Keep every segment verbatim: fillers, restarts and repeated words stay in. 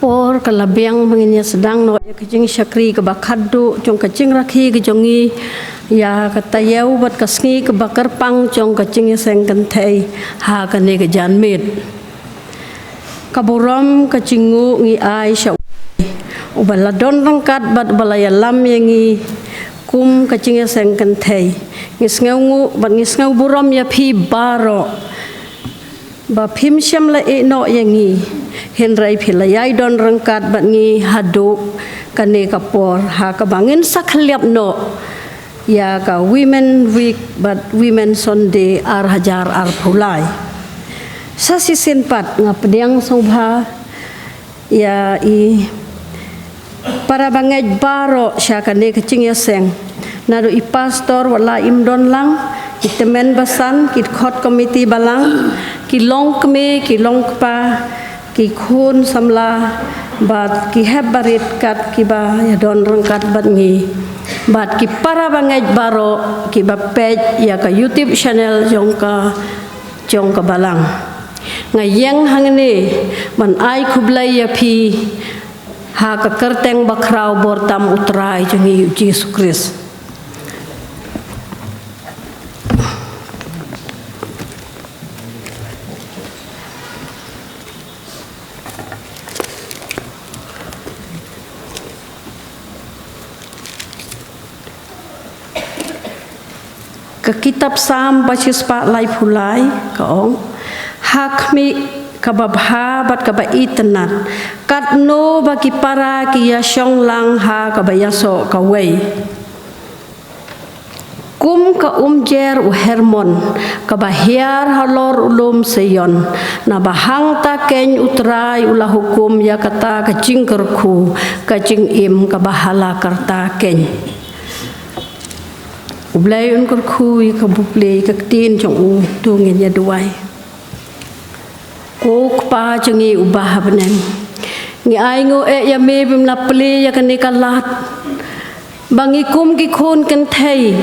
Por ka la biang ba ngin ïa sdang noh ïa ka jingshakri kaba khatduh jong ka jingrakhe ka jong ngi ïa ka taïew bad ka sngi kaba kyrpang jong ka jingïaseng kynthei ha kane ka janmiet. Ka burom ka jingnguh ngi ai sha uba la don ryngkat bad uba la ïalam ïa ngi kum ka jingïaseng kynthei. Ngi sngewnguh bad ngi sngew burom ïa phi baroh ba phim shym la ïehnoh ïa ngi, hynrei phi la ïai don ryngkat bad ngi haduh kane ka por ha kaba ngin sa khylliap noh ïa ka Women Week bad Women Sunday ar hajar arphew lai. Sa shisien pat nga pdiang sngewbha ïa i para bangeit baroh sha kane ka jingïaseng. Naduh i pastor wat la im don lang, i tymmen basan, ki dkhot komiti balang, ki longkmie, ki longkpa, ki khun samla bad ki hep barit kat kiba ïa don ryngkat bad ngi. Bad ki para bangeit baroh kiba peit ïa ka YouTube channel jong ka jong ka balang. Nga ïeng hangne ban ai khublei ïa phi ha ka kyrteng bakhraw bor tam U Trai jong ngi U Jisu Khrist. Ka kitab Salm ba shispah laiphew lai ka ong, ha khmih kaba bha bad kaba itynnad, katno ba ki para ki ïa shong lang ha kaba ïasoh kawei. Kum ka umjer u Hermon kaba hiar halor u lum Seion, naba hangta keiñ U Trai u la hukum ïa kata ka jingkyrkhu, ka jingim kaba ha la karta keiñ. U Blei un kyrkhu ïa ka bapli ka ktien jong u. To ngin ïa duwai. Ko Kpa jong ngi uba ha bneng, ngi ai nguh eh ïa me bym la plie ïa kane ka lad ba ngi kum ki khun kynthei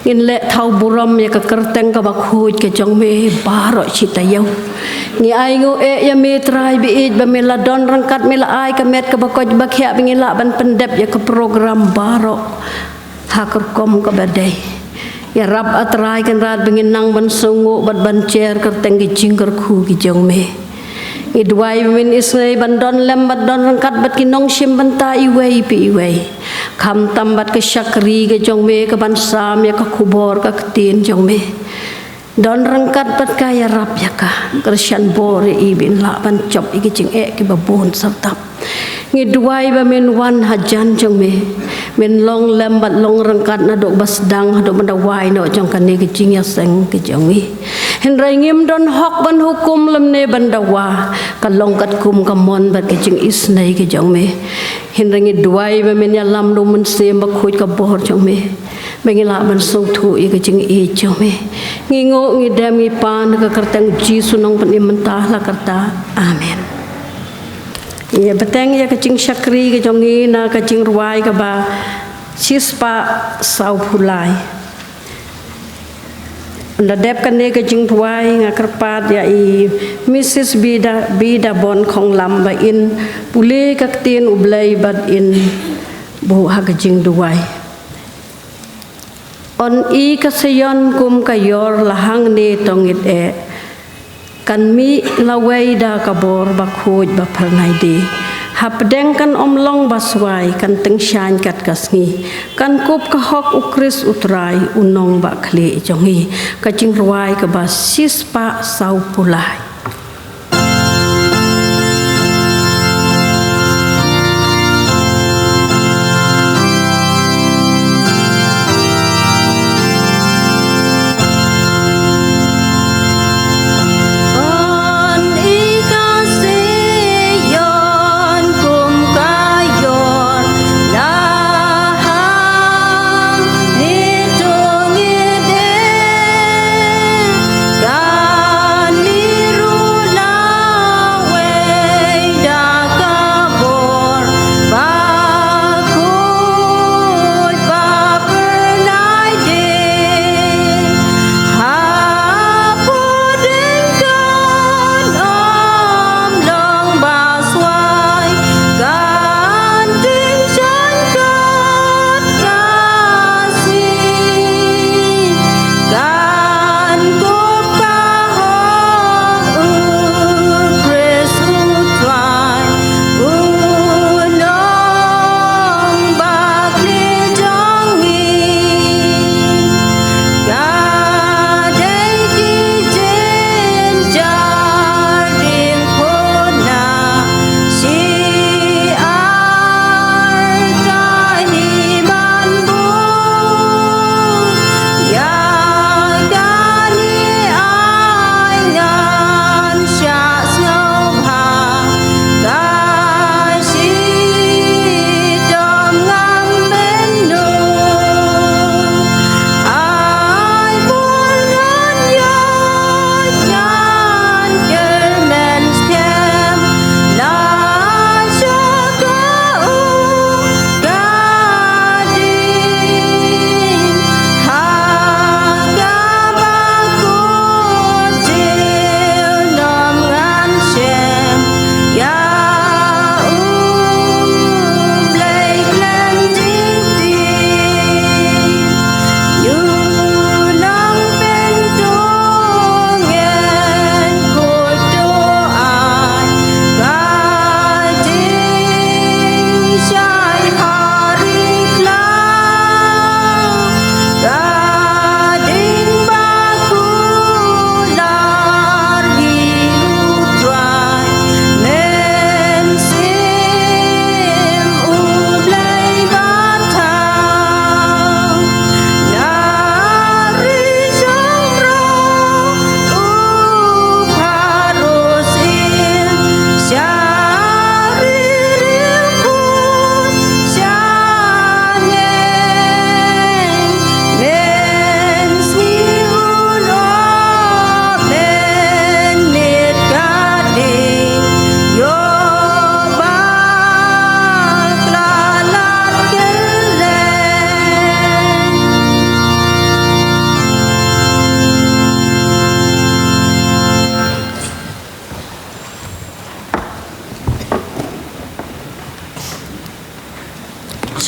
ngin leh thaw burom ïa ka kyrteng kaba khuid ka jong me baroh shi taïew. Ngi ai nguh eh ïa me Trai ba ïeit ba me la don ryngkat, me la ai ka met kaba koit ba khiah ba ngi lah ban pyndep ïa ka program baroh ha ka rukom kaba dei. Ïarap A Trai Kynrad ba ngin nang ban sngewnguh bad ban jer kyrteng ki jingkyrkhu ki jong me. Ngi duwai ba men isynei ban don lem bad don ryngkat bad ki nongshim bynta iwei pa iwei, khamtam bad ka shakri ka jong me kaban sam ïa ka khubor ka ktien jong me. Don ryngkat bad ka, ïarap ïa ka, kyrshan bor ïa i ba in lah ban jop ïa ki jingeh kiba bun syrtap. Ngi duwai ba men wan hajan jong me, men long lem bad long ryngkat naduh ba sdang haduh ban da wai noh jong kane ka jingïaseng ka jong ngi. Hynrei ngim don hok ban hukum lymne ban dawa, ka long katkum ka mon bad ka jingisynei ka jong me. Hynrei ngi duwai ba men ïalam da U Mynsiem Bakhuid ka bor jong me, ba ngi lah ban sngewthuh ïa ka jingïeit jong me. Ngi nguh, ngi dem, ngi pan ha ka kyrteng U Jisu Nongpynim mynta la karta. Amen. Ïa bteng ïa ka jingshakri ka jong ngi na ka jingrwai kaba shispah sawphew lai. Ynda dep kane ka jingrwai nga kyrpad ïa i Mrs Bida, Bida Bon Khonglam ba in pule ka ktien U Blei bad in buh ha ka jingduwai. Yn i ka Seion kum ka ïor, la hangne to ngeit eh. Kan mih lawei da ka bor bakhuid ba phyrnai de. Hapdeng kan ym long ba swai, kan tyngshaiñ kat ka sngi. Kan kup ka hok U Khrist U Trai, U Nongbahkhlieh jong ngi. Ka jingrwai kaba shispah sawphew lai.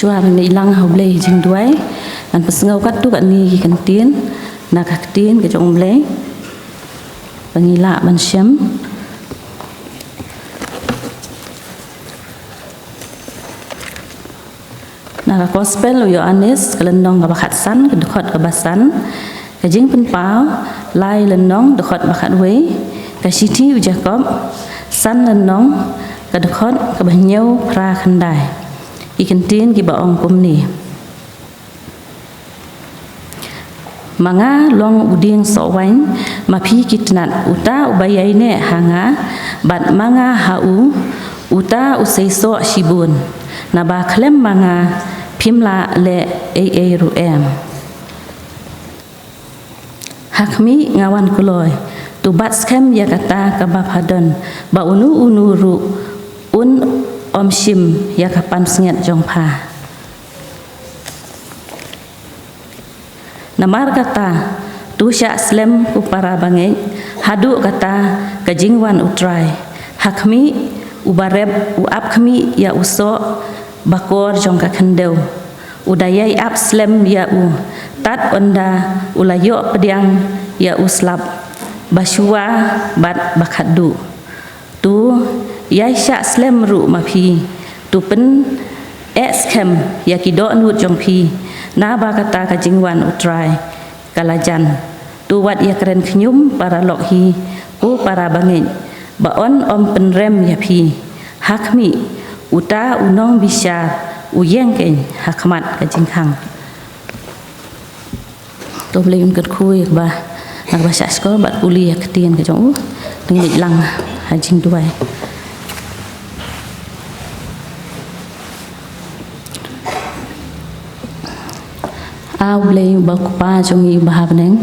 Shuwa ban ïalang ha U Blei jingduwai, ngan pynsngew katto katne ki kyntien na ka ktien ka jong U Blei ba ngi lah ban shem. Na ka Gospel u Ïoannis, ka lynnong kaba khatsan, ka dkhot kaba san. Ka Jingpynpaw, lai lynnong, dkhot ba khatwei. Ka Shithi u Jakob, san lynnong, ka dkhot kaba hynñiew phra khyndai. Ki kyntien kiba ong kumne: Ma nga long u dieng soh waiñ, ma phi ki tnat. Uta uba ïaineh ha nga bad ma nga ha u, uta u seisoh shibun, naba khlem ma nga phim lah leh ei ei ruh em. Ha khmih, nga wan kloi, to bat skhem ïa kata kaba pha don, ba uno uno ruh un ym shim ïa ka pansngiat jong pha. Namar kata, to shah slem, ko para bangeit, haduh kata ka jingwan U Trai. Ha khmih, uba rep u ap khmih ïa u soh bakor jong ka khyndew, u da ïai ap slem ïa u, tad ynda u la ïoh pdiang ïa u slap ba shuwa bad ba khatduh. To ïai shah slem ruh ma phi, to pyneh skhem ïa ki dohnud jong phi, naba kata ka jingwan U Trai ka la jan. To wat ïakren khñium paralok hi, ko para bangeit, ba yn ym pynrem ïa phi. Ha khmih, uta u nongbishar u ïeng keiñ ha khmat ka jingkhang. To U Blei un kyrkhu ïa kaba, na kaba shah shkor bad pule ïa ka ktien ka jong u. Ngin ïalang ha jingduwai. A U Blei uba U Kpa jong ngi uba ha bneng,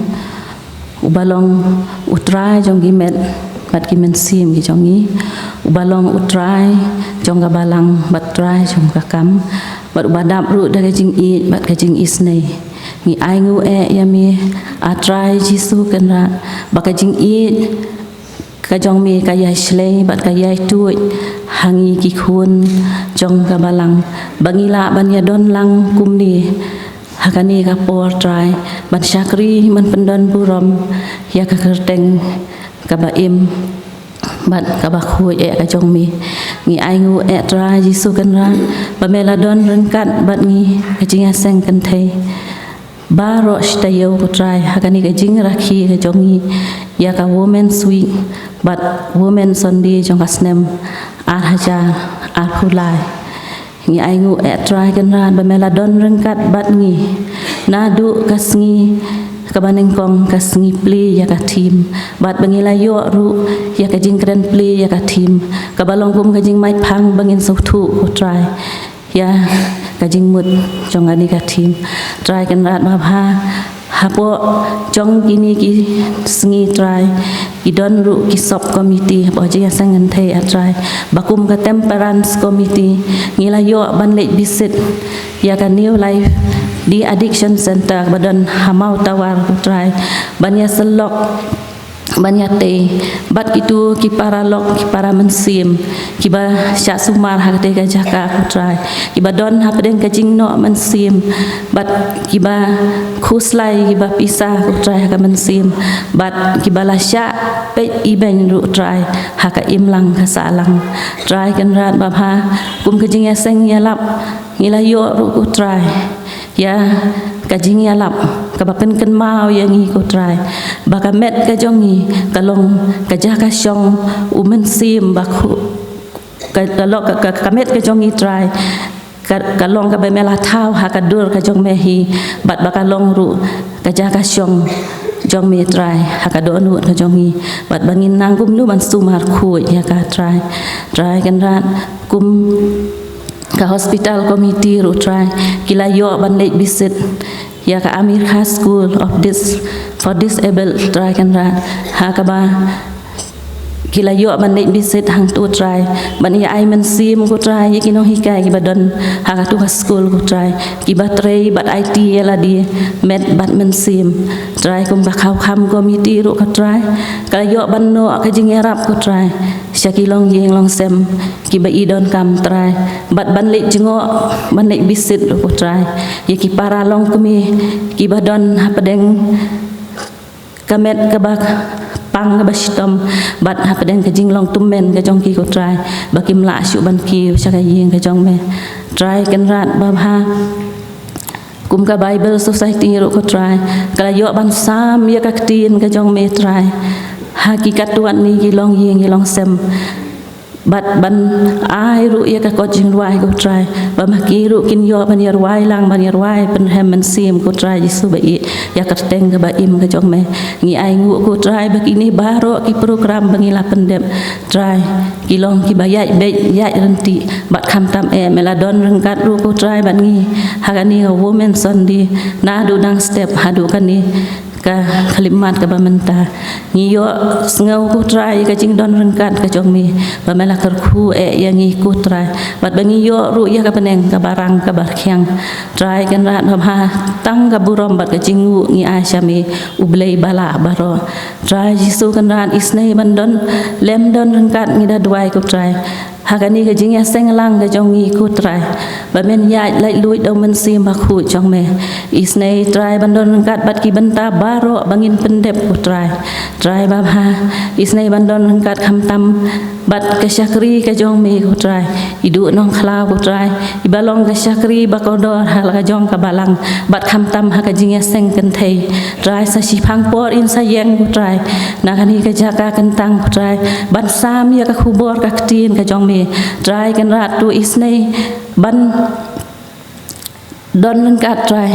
uba long U Trai jong ki met bad ki mynsiem ki jong ngi, uba long U Trai jong ka balang bad Trai jong ka kam, bad uba dap ruh da ka jingïeit bad ka jingisynei. Ngi ainguh eh ïa me, A Trai Jisu Kynrad, ba ka jingïeit ka jong me ka ïai shlei bad ka ïai tuid ha ngi ki khun jong ka balang, ba ngi lah ban ïadon lang kumne ha kane ka por, Trai, ban shakri, ban pyndon burom ïa ka kyrteng kaba im bad kaba khuid eh ka jong me. Ngi ainguh eh, Trai Jisu Kynrad, ba me la don ryngkat bad ngi ha ka jingïaseng kynthei baroh shi taïew, ko Trai, ha kane ka jingrakhe ka jong ngi ïa ka Women's Week bad Women's Sunday jong ka snem ar hajar arphew lai. Ngi ainguh eh, Trai Kynrad, ba me la don ryngkat bad ngi naduh ka sngi kaba nyngkong, ka sngi plie ïa ka theme, bad ba ngi la ïoh ruh ïa ka jingkren plie ïa ka theme, kaba long kum ka jingmait phang ba ngin sngewthuh, ko Trai, ïa ka jingmut jong kane ka theme. Trai Kynrad babha, hapoh jong kine ki sngi, Trai, ki don ruh ki sub committee hapoh jingïaseng kynthei, A Trai, ba kum ka temperance committee ngi la ïoh ban leit visit ïa ka New Life De-Addiction Center ba don ha Mawtawar, ko Trai, ban ïasyllok, ban ïatei bad kito ki paralok, ki para mynsiem kiba shah sumar ha katei ka jaka, ko Trai, kiba don hapdeng ka jingnoh mynsiem bad kiba khuslai kiba pisa, ko Trai, ha ka mynsiem, bad kiba la shah peit ibeiñ ruh, Trai, ha ka imlang ka sahlang. Trai Kynrad babha, kum ka jingïaseng ïalap ngi la ïoh ruh, ko Trai, ïa ka jingïalap kaba pynkynmaw ïa ngi, ko Trai, ba ka met ka jong ngi ka long ka jaka shong u mynsiem bakhuid, ka, ka long ka, ka, ka met ka jong ngi, Trai, ka, ka long kaba me la thaw ha ka dur ka jong me hi, bad ba ka long ruh ka jaka shong jong me, Trai, ha ka dohnud ka jong ngi, bad ba ngin nang kumno ban sumar khuid ïa ka, Trai. Trai Kynrad, kum ka hospital committee ruh, Trai, ki la ïoh ban leit visit ïa ka Amir Khan School of Dis-, for Disabled, Trai Kynrad, ha kaba ki la ïoh ban leit visit hangto, Trai, ban ïa ai mynsiem, ko Trai, ïa ki nonghikai kiba don ha kato ka school, ko Trai, kiba trei bad aiti ïa lade met bad mynsiem. Trai, kum ka Khawkham committee ruh, ko Trai, ka la ïoh ban noh ka jingïarap, ko Trai, ïa ki longïing longsem kiba i donkam Trai, bad ban leit jngoh, ban leit bisit ruh ko Trai ïa ki para longkmie kiba don hapdeng ka met kaba pang kaba shitom, bad hapdeng ka jinglong tymmen ka jong ki ko Trai, ba kim lah shuh ban kiew sha ka ïing ka jong me. Trai Kynrad babha, kum ka Bible Society ruh ko Trai, ka la ïoh ban sam ïa ka ktien ka jong me Trai ha ki katto katne ki longïing ki longsem, bad ban ai ruh ïa ka kot jingrwai ko Trai, ba ma ki ruh kin ïoh ban ïarwai lang, ban ïarwai pynrhem mynsiem ko Trai Jisu ba ïeit, ïa ka kyrteng kaba im ka jong me. Ngi ainguh ko Trai ba kine baroh ki program ba ngi la pyndep Trai, ki long kiba ïaid beit ïaid ryntih, bad khamtam eh me la don ryngkat ruh ko Trai bad ngi ha kane ka Women Sunday, naduh dang step haduh kane ka khyllipmat kaba mynta. Ngi ïohsngew ko Trai ka jingdon ryngkat ka jong me, ba me la kyrkhu eh ïa ngi ko Trai, bad ba ngi ïoh ruh ïa ka bneng kaba rang kaba rkhiang. Trai Kynrad babha, tang ka burom bad ka jingnguh ngi ai sha me, U Blei ba lah baroh. Trai Jisu Kynrad, isynei ban don lem don ryngkat ngi da duwai ko Trai ha kane ka jingïaseng lang ka jong ngi ko Trai, ba men ïaid laitluid da U Mynsiem Bakhuid jong me. Isynei Trai ban don ryngkat bad ki bynta baroh ba ngin pyndep ko Trai. Trai babha, isynei ban don ryngkat khamtam bad ka shakri ka jong me ko Trai, i Duh Nongkhlaw ko Trai, iba long ka shakri ba kordor ha la ka jong ka balang, bad khamtam ha ka jingïaseng kynthei. Trai sa shiphang por in sa ïeng ko Trai na kane ka jaka kyntang ko Trai, ban sam ïa ka khubor ka ktien ka jong me. Trai Kynrad, to isynei ban don ryngkat Trai,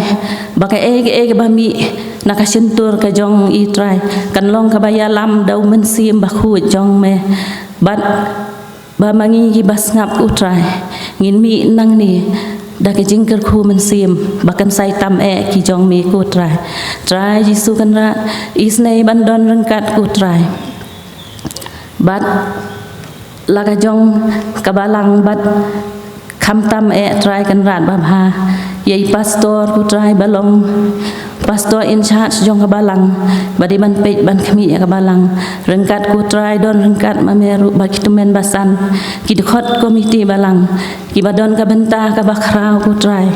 ba kaei kaei kaba mih na ka shyntur ka jong i Trai, kan long kaba ïalam da U Mynsiem Bakhuid jong me, bad ba ma ngi kiba sngap ko Trai, ngin mih nangne da ka jingkyrkhu mynsiem ba kan sa ïatam eh ki jong me ko Trai. Trai Jisu Kynrad, isynei ban don ryngkat ko Trai bad la ka jong ka balang, bad khamtam eh Trai Kynrad babha, ïa i pastor ko Trai ba long pastor in charge jong ka balang, ba dei ban peit ban khmih ïa ka balang. Ryngkat ko Trai don ryngkat ma me ruh bad ki tymmen basan, ki dkhot komiti balang, kiba don ka bynta kaba khraw ko Trai,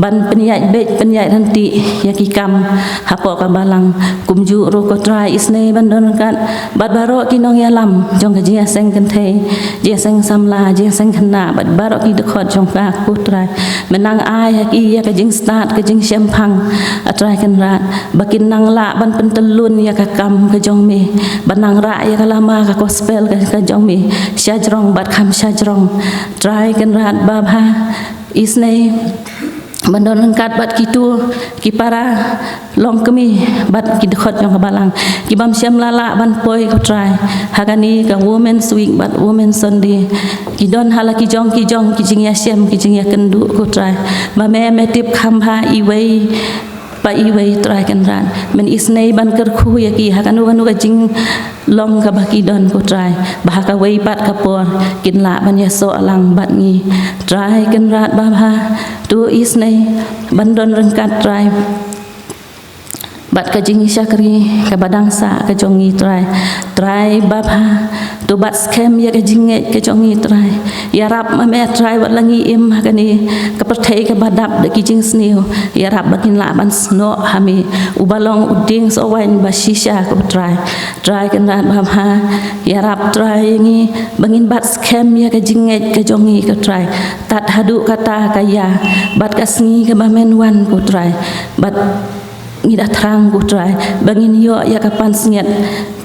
ban pynïaid beit pynïaid ryntih ïa ki kam hapoh ka balang. Kumjuh ruh ko Trai, isynei ban don ryngkat bad baroh ki nongïalam jong ka jingïaseng kynthei, jingïaseng samla, jingïaseng khynnah, bad baroh ki dkhot jong ka ko Trai. Men nang ai ha ki ïa ka jingstad ka jingshemphang, A Trai Kynrad, ba kin nang lah ban pyntyllun ïa ka kam ka jong me, ban nang rah ïa ka lama ka gospel ka, ka jong me, shajrong bad kham shajrong. Trai Kynrad babha, isynei ban don ryngkat bad kito ki para longkmie bad ki dkhot jong ka balang, ki bym shym la lah ban poi ko Trai ha kane ka Women's Week bad Women's Sunday. Ki don ha la ki jong ki jong ki jingïashem ki jingïakynduh ko Trai, ba me, me tip kham bha iwei pa iwei Trai Kynrad. Men isynei ban kyrkhu ïa ki ha kano kano ka jinglong kaba ki don ko Trai, ba ha kawei pat ka por kin lah ban ïasoh lang bad ngi. Trai Kynrad babha, to isynei ban don ryngkat Trai bad ka jingshakri kaba dang sah ka jong ngi Trai. Trai babha, to bat skhem ïa ka jingngeit ka jong ngi Trai. Ïarap ma me Trai wat la ngi im ha kane ka pyrthei kaba dap da ki jingsniew, ïarap ba ngin lah ban snoh ha me, uba long u dieng sohwaiñ ba shisha ko Trai. Trai Kynrad babha, ïarap Trai ïa ngi ba ngin bat skhem ïa ka jingngeit ka jong ngi ko Trai, tad haduh kata ka ïa bad ka sngi kaba men wan ko Trai. Bad ngi da thrang ko Trai ba ngin ïoh ïa ka pansngiat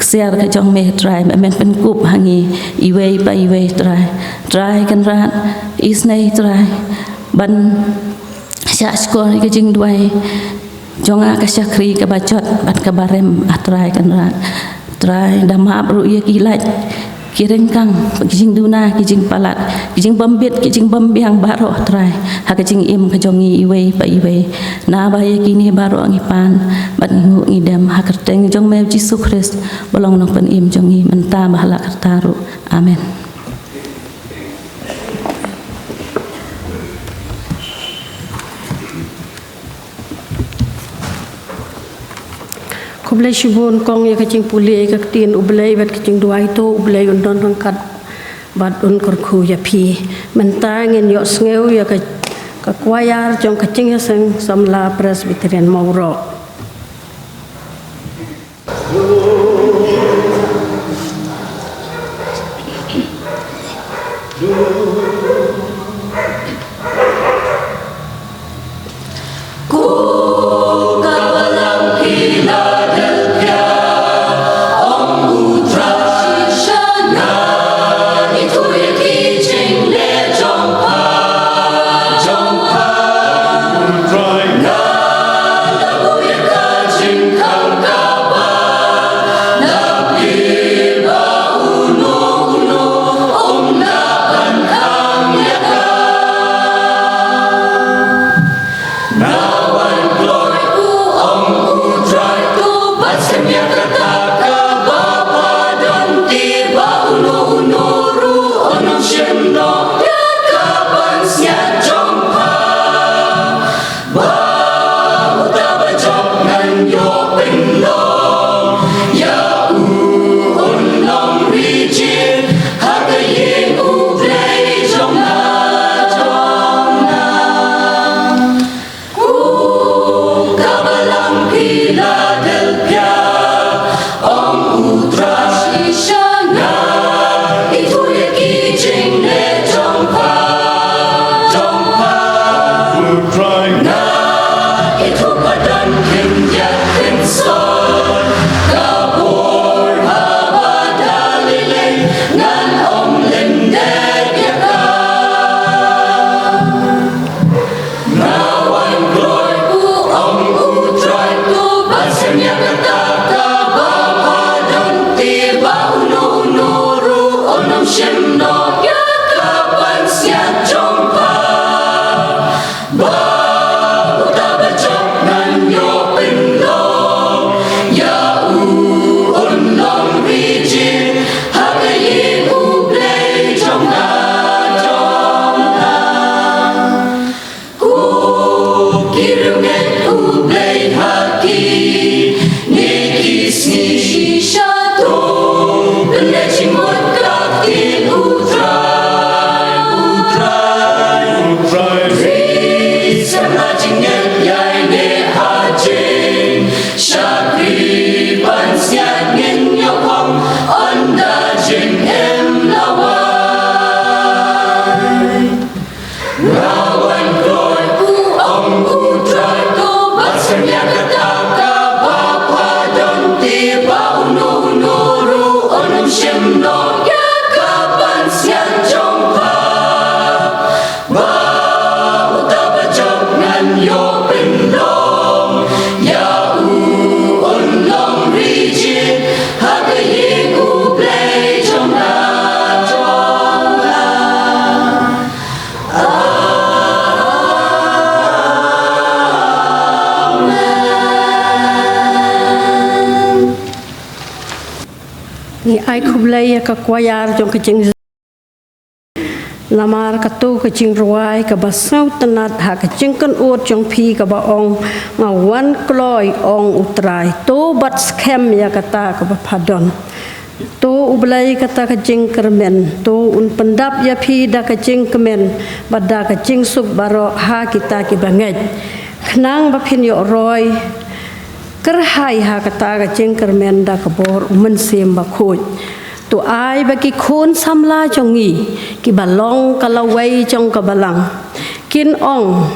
ksiar ka jong me Trai, ba men pynkup ha ngi iwei pa iwei Trai. Trai Kynrad, isynei Trai ban shah shkor ïa ka jingduwai jong nga ka shakri kaba jot bad kaba rem, A Trai Kynrad. Trai da map ruh ïa ki lait ki ryngkang, ki jingduna, ki jingpalat, ki jingbym bit, ki jingbym biang baroh Trai ha ka jingim ka jong ngi iwei pa iwei. Naba ïa kine baroh ngi pan bad ngi nguh ngi dem ha ka kyrteng jong me Jisu Khrist, ba long Nongpynim jong ngi mynta bad ha la karta ruh. Amen. Khublei shibun kong ïa ka jingpule ïa ka ktien U Blei bad ka jingduwai. To U Blei un don ryngkat bad un kyrkhu ïa phi. Mynta ngin ïohsngew ïa ka, ka kwayar jong ka Jingïaseng Samla Presbyterian Mawroh. Ngi ai khublei ïa ka kwayar jong ka jing namar kato ka jingrwai kaba sngewtynnat ha ka jingkynnoh jong phi kaba ong, nga wan kloi ong U Trai, to bad skhem ïa kata kaba pha don. To U Blei kata ka jingkyrmen, to un pyndap ïa phi da ka jingkmen bad da ka jingsuk baroh ha kita kiba ngeit. Khnang ba phin ïoh roi kyrhai ha kata ka jingkyrmen da ka bor U Mynsiem Bakhuid. To ai ba ki khun samla jong ngi kiba long ka lawei jong ka balang kin ong,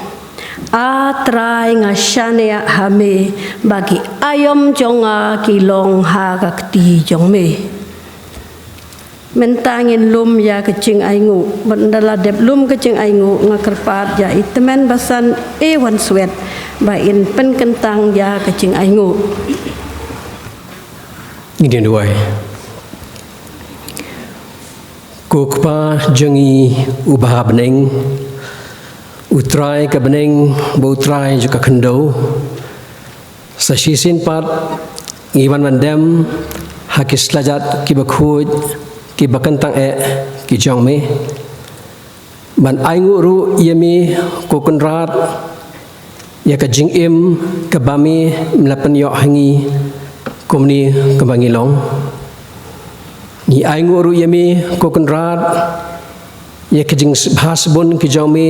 A Trai, nga shaniah ha me ba ki aïom jong nga ki long ha ka kti jong me. Mynta ngin lum ïa ka jingainguh, bad ynda la dep lum ka jingainguh nga kyrpad ïa i tymmen basan e wan swet ba in pynkyntang ïa ka jingainguh. Ngin ïa duwai. Ko Kpa jong ngi uba ha bneng, U Trai ka bneng bad U Trai jong ka khyndew, sa shisien pat ngi wan ban dem ha ki slajat kiba khuid kiba kyntang eh ki jong me. Ban ainguh ruh ïa me ko Kynrad ïa ka jingim kaba me me la pynïoh ha ngi kumne kaba ngi long. Ngi ainguh ruh ïa me ko Kynrad, ïa ka jingbha sbun ka jong me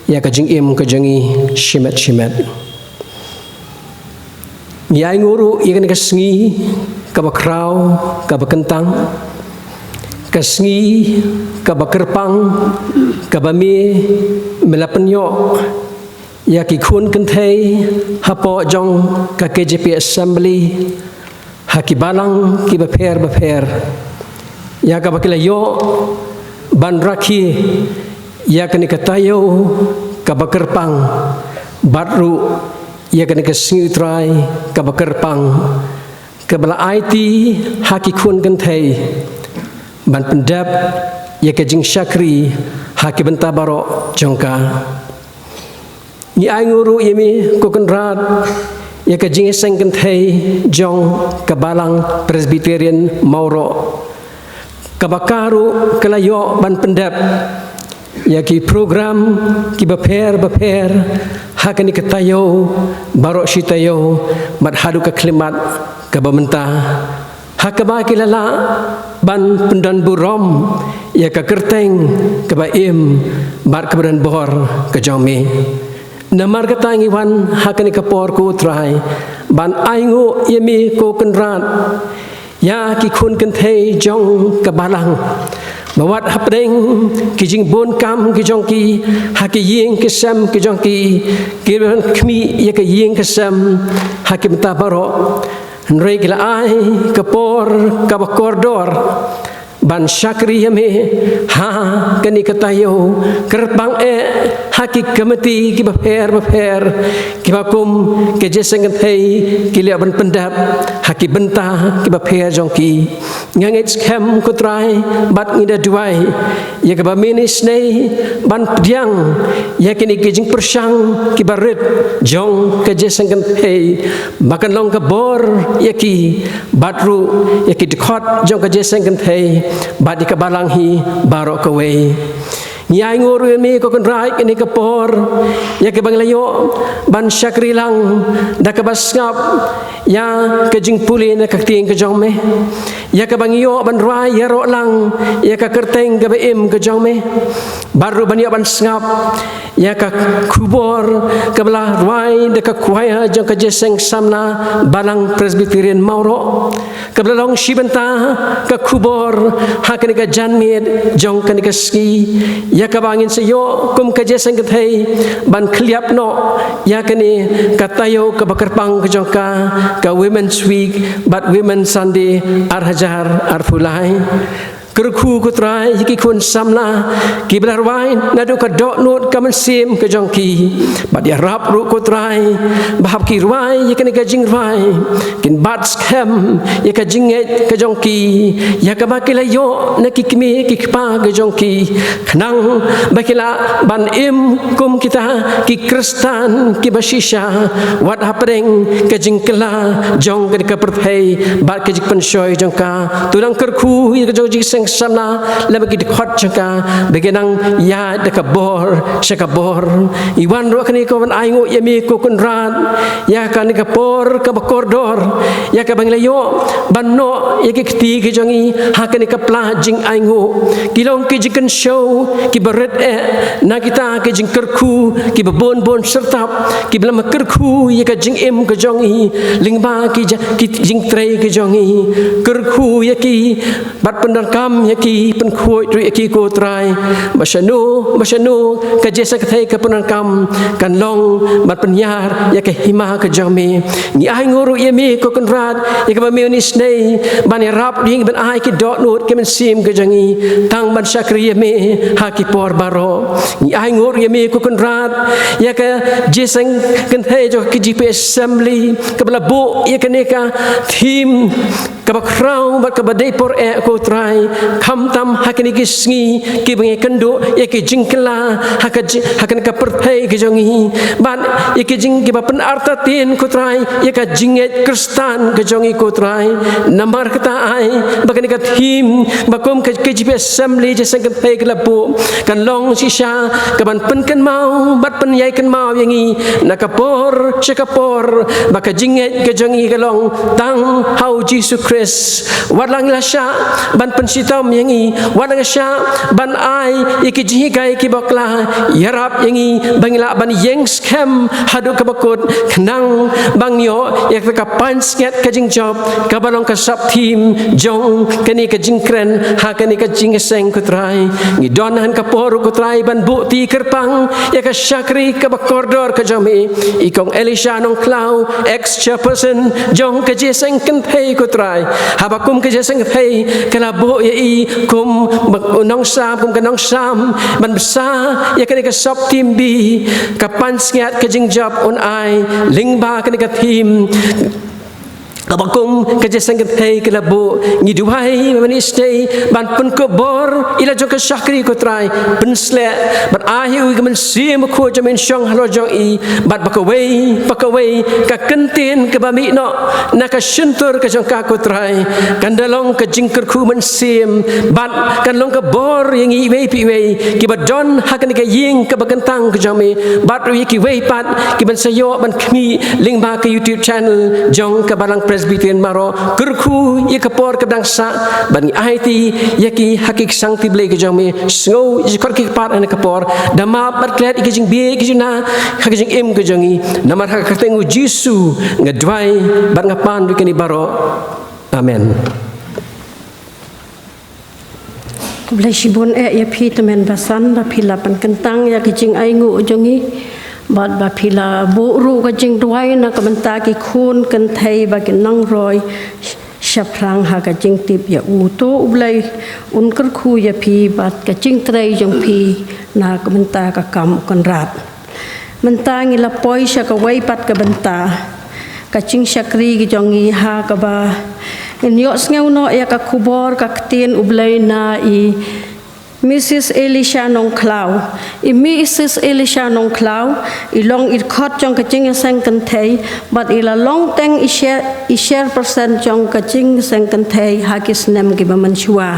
ïa ka jingim ka jong ngi shimet shimet. Ngi ainguh ruh ïa kane ka sngi kaba khraw, kaba kyntang, ka sngi kaba kyrpang, kaba me, me la pynïoh ïa ki khun kynthei hapoh jong ka K J P Assembly ha ki balang kiba pher bapher, ïa kaba ki la ïoh ban rakhe ïa kane ka taïew kaba kyrpang, bad ruh ïa kane ka sngi U Trai kaba kyrpang, kaba la aiti ha ki khun kynthei ban pyndep ïa ka jingshakri ha ki bynta baroh jong ka. Ngi ainguh ruh ïa me ko Kynrad, ïa ka jingïaseng kynthei jong ka Balang Presbyterian Mawroh, kaba ka ruh ka la ïoh ban pyndep ïa ki program kiba pher bapher ha kane ka taïew baroh shi taïew, bad haduh ka khyllipmat kaba mynta, ha kaba ki la lah ban pyndonburom ïa ka kyrteng kaba im bad kaba don bor ka jong me. Namar kata ngi wan ha kane ka por ko Trai ban ainguh ïa me ko Kynrad, ïa ki khun kynthei jong ka balang, ba wat hapdeng ki jingbun kam ki jong ki ha ki ïing ki sem ki jong ki, ki ban khmih ïa ka ïing ka sem ha ki bynta baroh. Hynrei ki la ai ka por kaba kordor ban shakri ïa me ha kane ka taïew kyrpang eh ha ki komiti kiba pher bapher, kiba kum ka jingïaseng kynthei ki la ïoh ban pyndep ha ki bynta kiba pher jong ki. Nga ngeit skhem ko Trai, bad ngi da duwai ïa kaba men isynei ban pdiang ïa kine ki jingpyrshang kiba rit jong ka jingïaseng kynthei, ba kan long ka bor ïa ki, bad ruh ïa ki dkhot jong ka jingïaseng kynthei, bad ïa ka balang hi baroh kawei. Ngi ainguh ruh ïa me ko Kynrad, kane ka por ïa kaba ngi la ïoh ban shakri lang da kaba sngap ïa ka jingpule na ka ktien ka jong me, ïa kaba ngi ïoh ban rwai ïaroh lang ïa ka kyrteng kaba im ka jong me, bad ruh ban ïoh ban sngap ïa ka khubor kaba la rwai da ka choir jong ka jingïaseng samla Balang Presbyterian Mawroh, kaba la long shi bynta ka khubor ha kane ka janmiet jong kane ka sngi, ïa kaba ngin sa ïoh kum ka jingïaseng kynthei ban khylliap noh ïa kane ka taïew kaba kyrpang ka jong ka, ka Women's Week bad Women's Sunday ar hajar arphew lai. Kyrkhu ko Trai ïa ki khun samla kiba la rwai naduh ka dohnud ka mynsiem ka jong ki, bad ïarap ruh ko Trai ba haba ki rwai ïa kane ka jingrwai, kin bat skhem ïa ka jingngeit ka jong ki, ïa kaba ki la ïoh na ki kmie ki kpa ka jong ki, khnang ba ki lah ban im kum kita ki Khristan kiba shisha, wat hapdeng ka jingkylla jong kane ka pyrthei bad ka jingpynshoi jong ka. To nang kyrkhu ïa ka jong ka jingïaseng samla lem bad ki dkhot jong ka, ba kin nang ïaid da ka bor sha ka bor. Ngi wan ruh kane ka ban ainguh ïa me ko Kynrad, ïa kane ka por kaba kordor, ïa kaba ngi la ïoh ban noh ïa ki kti ki jong ngi ha kane ka pla jingainguh. Ki long ki jingkynshew kiba rit eh na kita ki jingkyrkhu kiba bun bun syrtap, kiba la kyrkhu ïa ka jingim ka jong ngi lyngba ki ja-, ki jingtrei ki jong ngi. Kyrkhu ïa ki bad pyndonkam ïa ki, pynkhuid ruh ïa ki ko Trai, ba shano ba shano ka jingïaseng kynthei ka pyndonkam kan long bad pynïar ïa ka hima ka jong me. Ngi ainguh ruh ïa me ko Kynrad, ïa kaba me wan isynei ban ïarap ïa ngi, ban ai ki dohnud ki mynsiem ka jong ngi tang ban shakri ïa me ha ki por baroh. Ngi ainguh ruh ïa me ko Kynrad, ïa ka jingïaseng kynthei jong ka K J P Assembly kaba la buh ïa kane ka theme kaba khraw bad kaba dei por eh ko Trai, khamtam ha kine ki sngi kiba ngi kynduh ïa ki jingkylla ha ka ji-, ha kane ka pyrthei ka jong ngi, bad ïa ki jing kiba pynartatien ko Trai ïa ka jingngeit Khristan ka jong ngi ko Trai. Namar kata ai ba kane ka theme ba kum ka K J P Assembly jingïaseng kynthei ka la buh kan long shisha kaban pynkynmaw bad pynïaid kynmaw ïa ngi na ka por sha ka por ba ka jingngeit ka jong ngi ka long tang ha U Jisu Khrist Wat la ngi la shah ban pynshitom ïa ngi, wat la ngi shah ban ai ïa ki jinghikai kiba bakla, ïarap ïa ngi ba ngin lah ban ïeng skhem haduh kaba kut, khnang ba ngin ïoh ïa ka pansngiat ka jingjop kaba long ka sap thim jong kane ka jingkren ha kane ka jingïaseng, ko Trai. Ngi don ha kane ka por, ko Trai, ban buh kti kyrpang ïa ka shakri kaba kordor ka jong me, i Kong Elisha Nongkhlaw, ex chairperson jong ka jingïaseng kynthei, ko Trai. Haba kum ka jingïaseng kynthei ka la buh ïa i kum ba-, nongsam, kum ka nongsam ban bsa ïa kane ka sap thim B, ka pansngiat ka jingjop un ai lyngba kane ka thim kaba kum ka jingïaseng kynthei ka la buh. Ngi duwai ba mynstep ban pynkup bor ïa la jong ka shakri, ko Trai, pynsleh bad ai ïa u ka mynsiem bakhuid jong me un shong halor jong i, bad ba kawei pa kawei ka kyntien kaba mih noh na ka shyntur ka jong ka, ko Trai, kan da long ka jingkyrkhu mynsiem bad kan long ka bor ïa ngi iwei pa iwei kiba don ha kane ka ïing kaba kyntang ka jong me, bad ruh ïa kiwei pat kiban sa ïoh ban khmih lyngba ka YouTube channel jong ka Balang Presbyterian baroh. Kyrkhu ïa ka por kaba dang sah, bad ngi aiti ïa ki ha ki ksangti Blei ka jong me. Sngew ïa ki khot ki kpat ha kane ka por, da map bad klet ïa ki jingbieit ki jingna ha ka jingim ka jong ngi. Namar ha ka kyrteng u Jisu nga duwai bad nga pan ïa kine baroh. Amen. Khublei shibun eh ïa phi tymmen basan ba phi la pynkyntang ïa ka jingainguh jong ngi, bad ba phi la buh ruh ka jingduwai na ka bynta ki khun kynthei ba kin nang roi shaphrang ha ka jingtip ïa u. To U Blei un kyrkhu ïa phi bad ka jingtrei jong phi na ka bynta ka kam u Kynrad. Mynta ngi la poi sha kawei pat ka bynta ka jingshakri ka jong ngi, ha kaba ngin ïohsngew noh ïa ka khubor ka ktien U Blei na i Mrs Elisha Nongkhlaw. I Mrs Elisha Nongkhlaw i long i dkhot jong ka jingïaseng kynthei, bad i la long teng i chair, i chairperson jong ka jingïaseng kynthei ha ki snem kiba mynshuwa.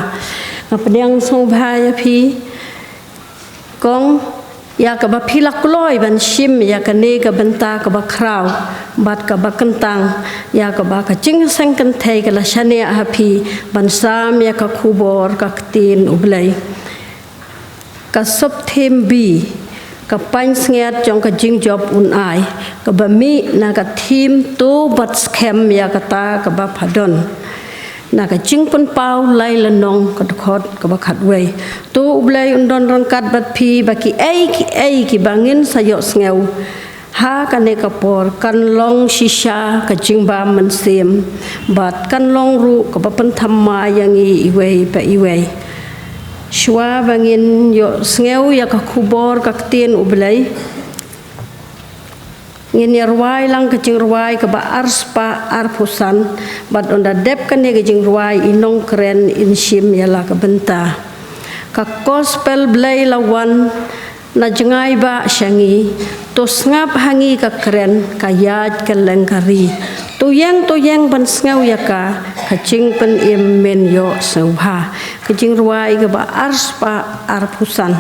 Nga pdiang sngewbha ïa phi, Kong, ïa kaba phi la kloi ban shim ïa kane ka bynta kaba khraw bad kaba kyntang, ïa kaba ka jingïaseng kynthei ka la shaniah ha phi ban sam ïa ka khubor ka ktien U Blei. Ka sap thim B, ka pansngiat jong ka jingjop un ai, kaba mih na ka thim to bad skhem ïa kata kaba pha don. Na ka Jingpynpaw lai lynnong, ka dkhot kaba khatwei. To U Blei un don ryngkat bad phi, ba kiei kiei kiba ngin sa ïohsngew ha kane ka por kan long shisha ka jingbam mynsiem, bad kan long ruh kaba pynthymmai ïa ngi iwei pa iwei. Shuwa ba ngin ïohsngew ïa ka khubor ka ktien U Blei, ngin ïa rwai lang ka jingrwai kaba arspah arphew san, bad ynda dep kane ka jingrwai, i nongkren in shim ïa la ka bynta. Ka Gospel Blei la wan na jngai bah sha ngi, to sngap ha ngi ka kren, ka ïaid kylleng ka ri. To ïeng, to ïeng ban sngew ïa ka, ka jingpynim men ïohsngew bha. Ka jingrwai kaba arspah arphew san.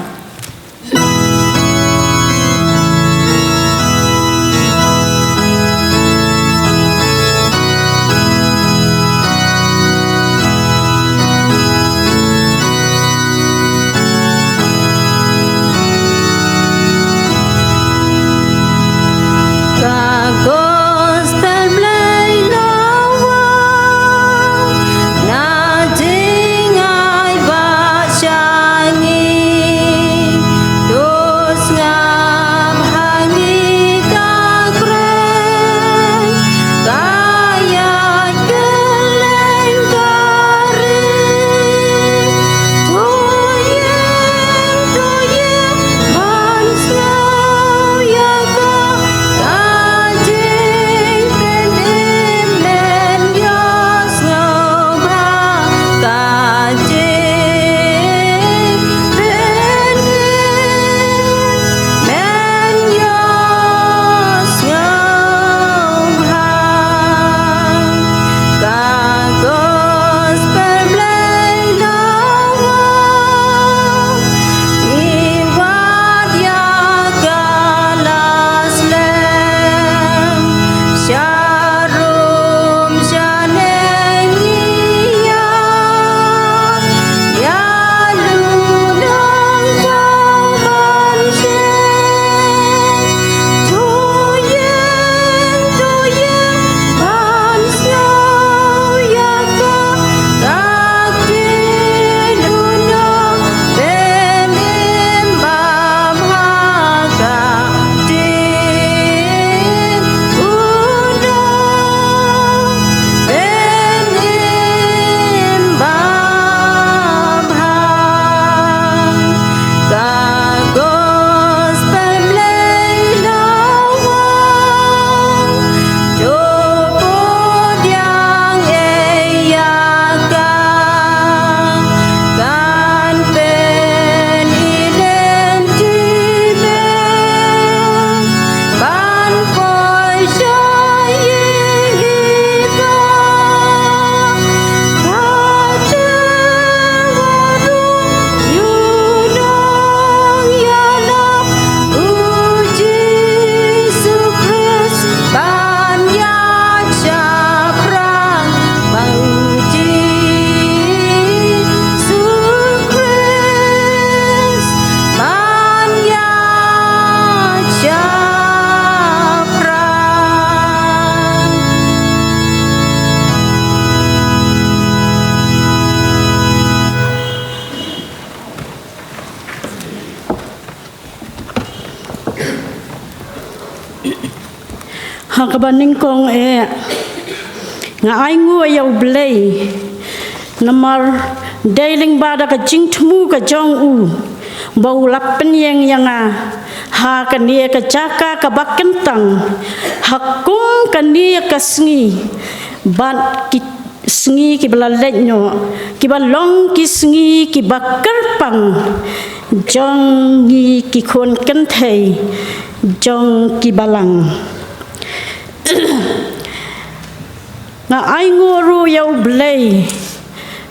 Ka Gospel Blei la wan na jngai bah sha ngi. To Kaba nyngkong eh, nga ai nguh ïa U Blei namar dei lyngba da ka jingthmu ka jong u ba u la pynïeng ïa nga ha kane ka jaka kaba kyntang ha kum kane ka sngi bad ki sngi kiba la leit noh, kiba long ki sngi kiba kyrpang jong ngi ki khun kynthei jong ki balang. Nga ai nguh ruh ïa U Blei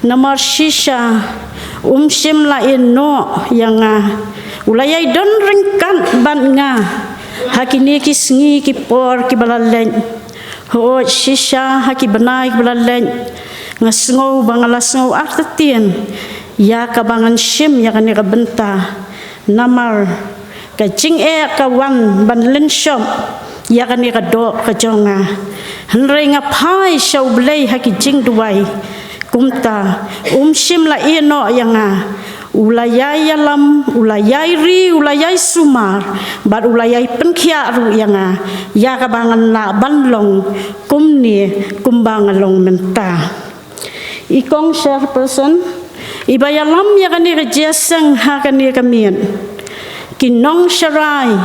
namar shisha um shym la ïehnoh ïa nga. U la ïai don ryngkat bad nga ha kine ki sngi ki por kiba la leit. Hooid, shisha ha ki bnai kiba la leit nga sngew ba nga la sngew artatien ïa kaba ngan shim ïa kane ka bynta. Namar ka jingeh ka wan ban lynshop ïa kane ka doh ka jong nga. Hynrei nga phai sha U Blei ha ki jingduwai. Kumta um shym la ïehnoh ïa nga. U la ïai ïalam, u la ïai ri, u la ïai sumar bad u la ïai pynkhiah ruh ïa nga ïa kaba ngan lah ban long kumne kumba nga long mynta. I kong chairperson iba ïalam ïa kane ka jingïaseng ha kane ka miet, ki nongsharai,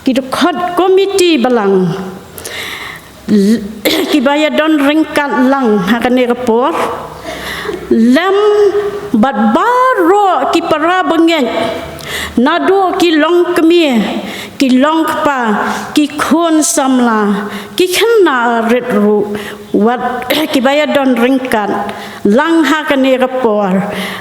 ki dkhot komiti balang, kiba ïadon ryngkat lang ha kane ka por, lem bad baroh ki para bangeit, naduh ki longkmie, ki longkpa, ki khun samla, ki khynnah rit ruh, wat kiba ïadon ryngkat lang ha kane ka por.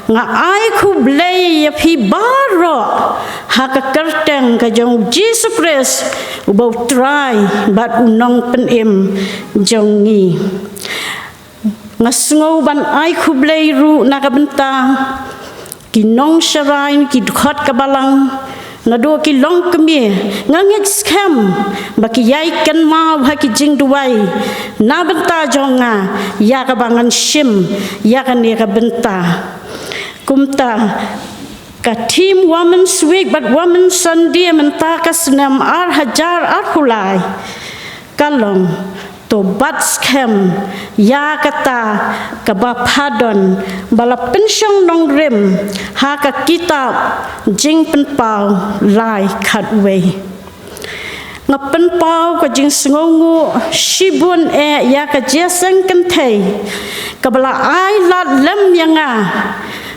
Nga ai khublei ïa phi baroh ha ka kyrteng ka jong U Jisu Khrist uba U Trai bad U Nongpynim jong ngi. Nga sngew ban ai khublei ruh na ka bynta ki nongsharai, ki dkhot ka balang, naduh ki longkmie. Nga ngeit skhem ba ki ïai kynmaw ha ki jingduwai na bynta jong nga ïa kaba ngan shim ïa kane ka bynta. Kumta ka theme Women's Week bad Women's Sunday mynta ka snem ar hajar arphew lai ka long, to bat skhem ïa kata kaba pha don ba la pynshong nongrim ha ka kitab Jingpynpaw lai khatwei. Nga pynpaw ka jingsngewnguh shibun eh ïa ka jingïaseng kynthei kaba la ai lad lem ïa nga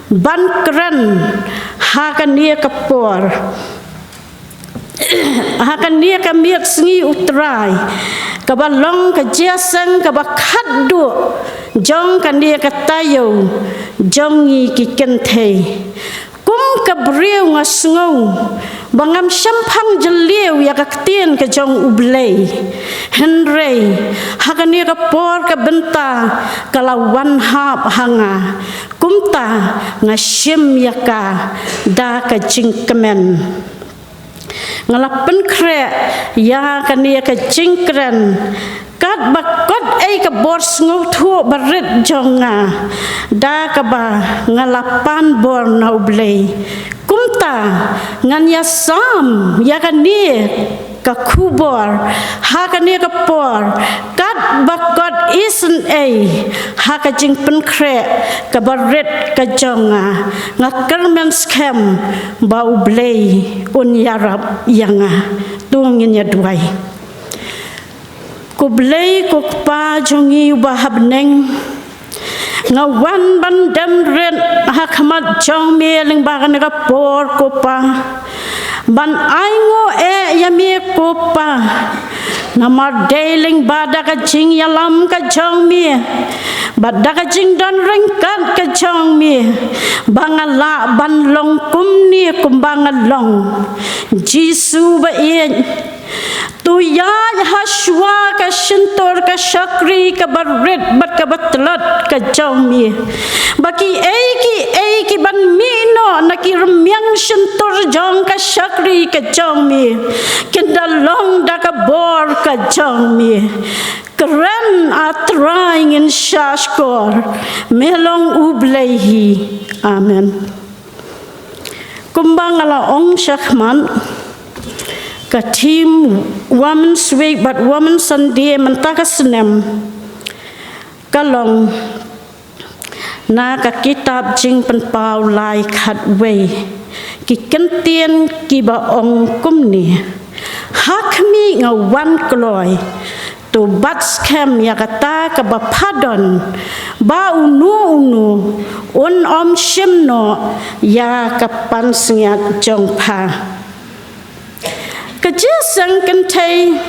ban kren ha kane ka por, ha kane ka miet sngi U Trai, kaba long ka jingïaseng kaba khatduh jong kane ka taïew jong ngi ki kynthei. Kum ka briew nga sngew ba ngam shemphang jylliew ïa ka ktien ka jong U Blei. Hynrei ha kane ka por ka bynta ka la wan hap ha nga. Kumta nga shim ïa ka da ka jingkmen. Nga la pynkhreh ïa kane ka jingkren katba kot ei ka bor sngewthuh barit jong nga da kaba nga la pan bor na U Blei. Kumta ngan ïasam ïa kane ka khubor ha kane ka por katba kot isynei ha ka jingpynkhreh kaba rit ka jong nga. Nga kyrmen skhem ba U Blei un ïarap ïa nga. To ngin ïa duwai. Ko Blei ko Kpa jong ngi uba ha bneng, nga wan ban dem rit ha khmat jong me lyngba kane ka por ko Pa, ban ai nguh eh ïa me ko Pa. Namar dei lyngba da ka jingïalam ka jong me bad da ka jingdon ryngkat ka jong me ba nga lah ban long kumne kumba nga long. Jisu ba ïeit, to ïaid ha shuwa ka shyntur ka shakri kaba rit bad kaba tlot ka jong me, ba kiei kiei kiban mih noh na ki rmiang shyntur jong ka shakri ka jong me kin da long da ka bor ka jong me. Kren, A Trai, ngin shahshkor. Me long U Blei hi. Amen. Kumba nga la ong shakhmat, Ka theme Women's Week bad Women's Sunday mynta ka snem ka long na ka kitab Jingpynpaw lai khatwei. Ki kyntien kiba ong kumne: Ha khmih nga wan kloi, to bat skhem ïa kata kaba pha don, ba uno uno un ym shim noh ïa ka pansngiat jong pha. Ka jingïaseng kynthei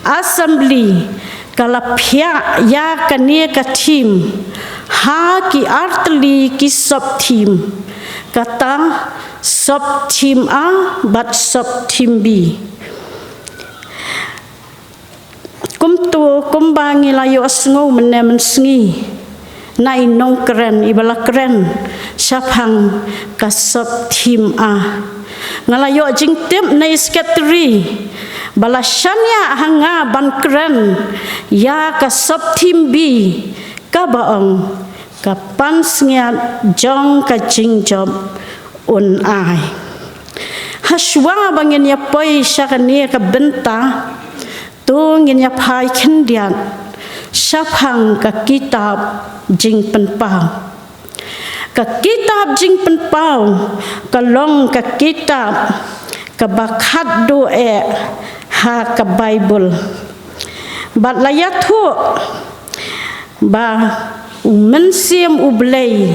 Assembly ka la phiah ïa kane ka theme ha ki artylli ki sub theme. Kata sub theme A bad sub theme B. Kumto kumba ngi la ïohsngew mynne mynsngi na i nongkren iba la kren shaphang ka sub theme A, nga la ïoh jingtip na i secretary ba la shaniah ha nga ban kren ïa ka sub theme B, kaba ong ka pansngiat jong ka jingjop un ai. Hashwa ba ngin ïa poi sha kane ka bynta, to ngin ïa phai khyndiat shaphang ka kitab Jingpynpaw. Ka kitab Jingpynpaw ka long ka kitab kaba khatduh eh ha ka Baibl. Bad la ïathuh ba u Mynsiem U Blei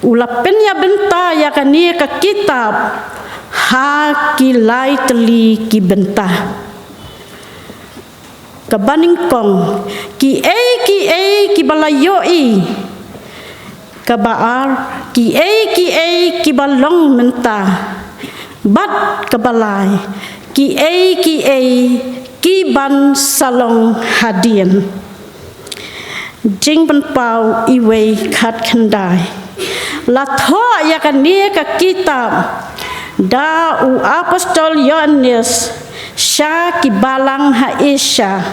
u la pynïabynta ïa kane ka kitab ha ki lai tylli ki bynta. Kaba nyngkong, kiei kiei kiba la ïohi. Kaba ar, kiei kiei kiba long mynta. Bad kaba lai, kiei kiei kiban sa long hadien. Jingpynpaw iwei khatkhyndai. La thoh ïa kane ka kitab da u apostol Ïoannis sha ki balang ha Asia,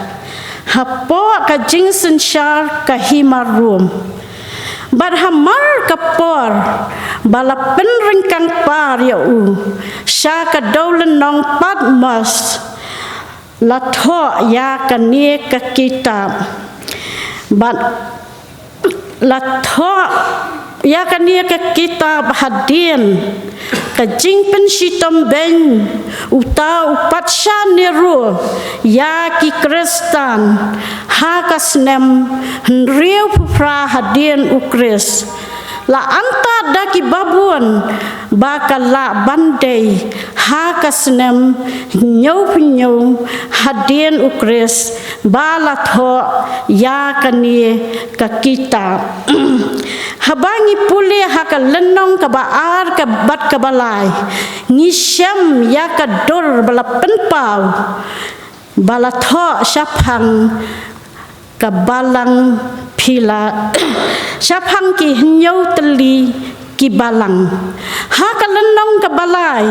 hapoh ka jingsynshar ka hima Rom. Bad hamar ka por ba la pynryngkang par ïa u sha ka dewlynnong Patmos, la thoh ïa kane ka kitab. Bad la thoh ïa kane ka kitab hadien ka jingpynshitom beiñ uta u patsha Nero ïa ki Khristan ha ka snem hynriewphew phra hadien U Khrist. La antad da ki babun ba ka lah ban dei ha ka snem hynñiewphew hynñiew hadien U Khrist ba la thoh ïa kane ka kitab. Haba ngi pule ha ka lynnong kaba ar ka bad kaba lai, ngi shem ïa ka dur ba la pynpaw ba la thoh shaphang ka balang Phila, shaphang ki hynñiew tylli ki balang. Ha ka lynnong kaba lai,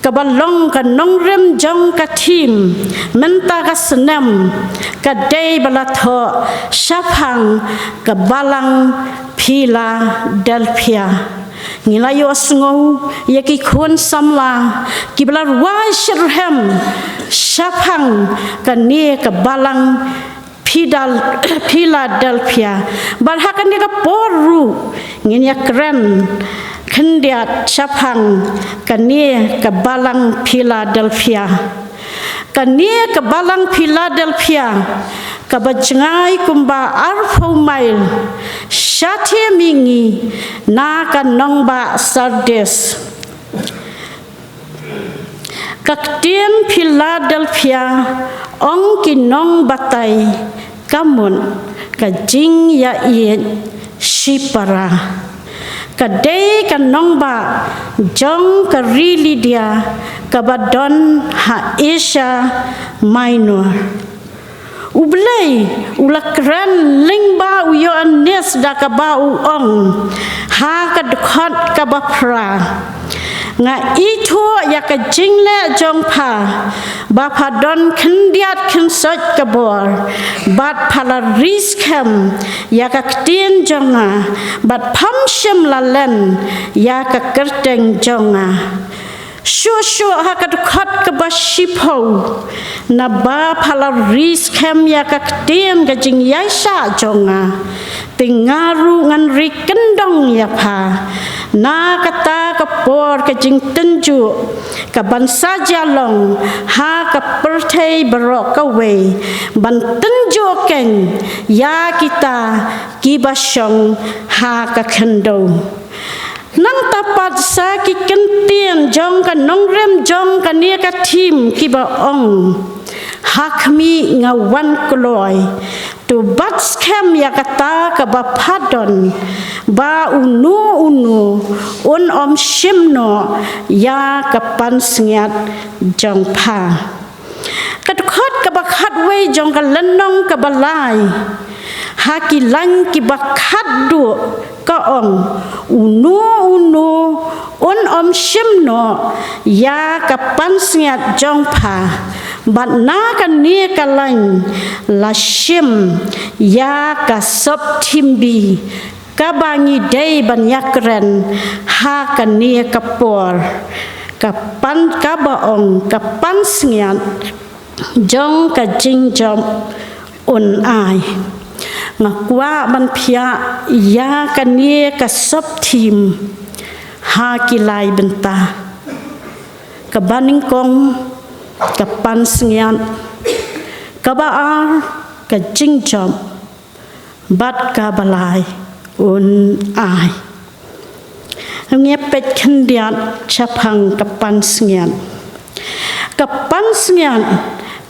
kaba long ka nongrim jong ka theme mynta ka snem, ka dei ba la thoh shaphang ka balang Philadelphia. Ngi la ïohsngew ïa ki khun samla kiba la rwai shitrhem shaphang kane ka balang Phidal-, Philadelphia. Bad ha kane ka por ruh ngin ïa kren khyndiat shaphang kane ka balang Philadelphia. Kane ka balang Philadelphia kaba jngai kumba arphew mail shatei mihngi na ka nongbah Sardis. Ka ktien Philadelphia, ong ki nongbatai, ka mut ka jingïaieit shipara. Ka dei ka nongbah jong ka ri Lydia kaba don ha Asia Minor. U Blei u la kren lyngba u Ïoannis da kaba u ong ha ka dkhot kaba phra: Nga ithuh ïa ka jingleh jong pha, ba pha don khyndiat khynsoit ka bor, bad pha la ri skhem ïa ka ktien jong nga, bad pham shym la len ïa ka kyrteng jong nga. Shuh shuh ha ka dkhot kaba shiphew, naba pha la ri skhem ïa ka ktien ka jingïaishah jong nga, te nga ruh ngan ri kyndong ïa pha. Na kata ka por ka jingtynjuh ka ban sa jia long ha ka pyrthei baroh kawei, ban tynjuh keiñ ïa kita kiba shong ha ka khyndew. Nangta pat sa ki kyntien jong ka nongrim jong kane ka thim kiba ong, ha khmih nga wan kloi, to bat skhem ïa kata kaba pha don, ba uno uno un ym shim noh ïa ka pansngiat jong pha. Ka dkhot kaba khatwei jong ka lynnong kaba lai, ha ki lain kiba khatduh ka ong, uno uno un ym shim noh ïa ka pansngiat jong pha. Bad na kane ka lain la shim ïa ka sop thim bih kaba ngi dei ban ïakren ha kane ka por, ka pan, kaba ong ka pansngiat jong ka jingjop un ai. Nga kwah ban phiah ïa kane ka sop thim ha ki lai bynta. Kaba nyngkong ka pansngiat, kaba ar ka jingjop, bad kaba lai un ai. Ngin peit khyndiat shaphang ka pansngiat. Ka pansngiat,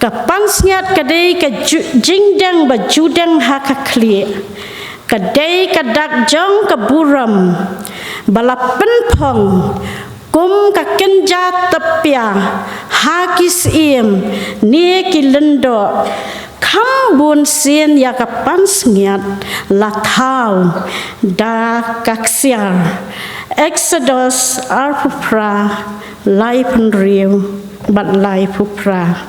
ka pansngiat ka dei ka ju-, jingdeng ba ju deng ha ka khlieh. Ka dei ka dak jong ka burom ba la pynphong kum ka kynja tpia ha ki syiem ne ki lyngdoh. Kham bun sien ïa ka pansngiat la thaw da ka ksiar. Exodus arphew phra, laiphew hynriew bad laiphew phra.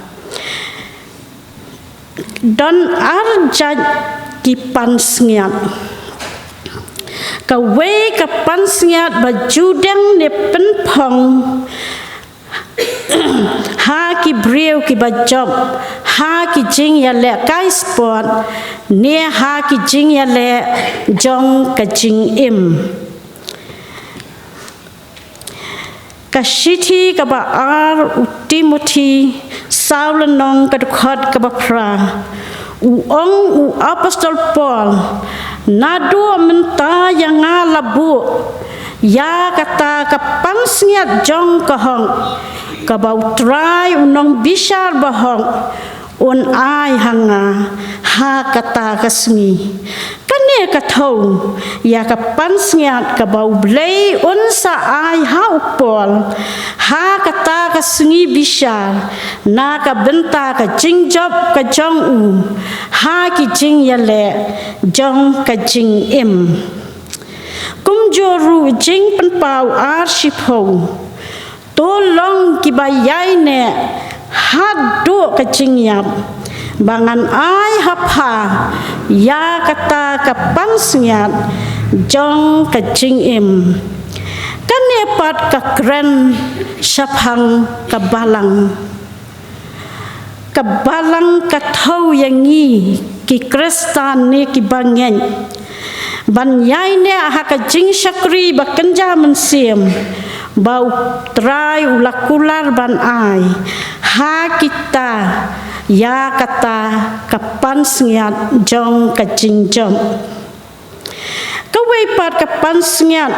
Don ar jait ki pansngiat. Kawei ka pansngiat ba ju deng ne pynphong ha ki briew kiba jop ha ki jingïalehkai sport ne ha ki jingïaleh jong ka jingim. Ka shithi kaba ar u Timothi, saw lynnong, ka dkhot kaba phra. U ong u apostol Paul, naduh mynta ïa nga la buh ïa kata ka pansngiat jong ka hok, kaba U Trai u nongbishar bahok un ai ha nga ha kata ka sngi. Kane ka thew ïa ka pansngiat kaba U Blei un sa ai ha u Paul ha kata ka sngi bishar, na ka bynta ka jingjop ka jong u ha ki jingïaleh jong ka jingim. Kumjuh ruh jingpynpaw ar shiphew. To long kiba ïaineh haduh ka jingïap, ba ngan ai ha pha ïa kata ka pansngiat jong ka jingim. Kane pat ka kren shaphang ka balang. Ka balang ka thew ïa ngi ki Khristan ne kiba ngeit ban ïaineh ha ka jingshakri ba kynja mynsiem ba U Trai u la kular ban ai ha kita ïa kata ka pansngiat jong ka jingjop. Kawei pat ka pansngiat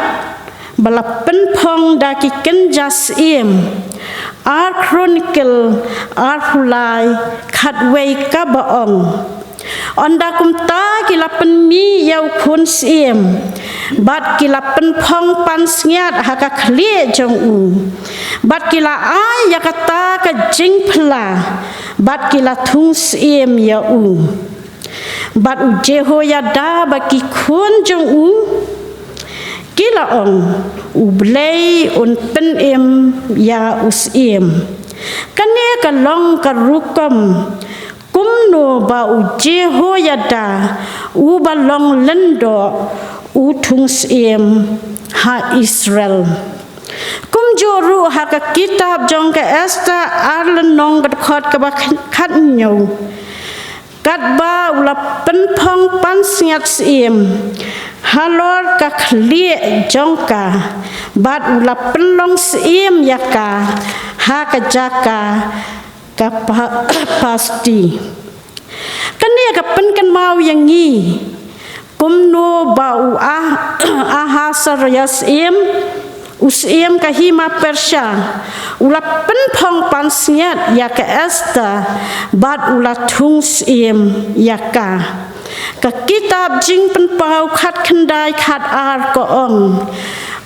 ba la pynphong da ki kynja syiem. Ar Chronicle arphew lai, khatwei, kaba ong, ynda kumta ki la pynmih ïa u khun syiem bad ki la pynphong pansngiat ha ka khlieh jong u, bad ki la ai ïa kata ka jingphylla, bad ki la thung syiem ïa u. Bad u Jehoiada bad ki khun jong u ki la ong, U Blei un pynim ïa u syiem. Kane ka long ka rukom kumno ba u Jehoiada uba long lyngdoh u thung syiem ha Israel. Kumjuh ruh ha ka kitab jong ka Esther ar lynnong ka dkhot kaba khat hynñiew. Katba u la pynphong pansngiat syiem halor ka khlieh jong ka, bad u la pynlong syiem ïa ka ha ka jaka ka Pa-, Pasti. Kane ka pynkynmaw ïa ngi kumno ba u Ah-, Ahasuerus im, u syiem ka hima Persia, u la pynphong pansngiat ïa ka Esther, bad u la thung syiem ïa ka. Ka kitab Jingpynpaw khat khyndai khat ar ka ong,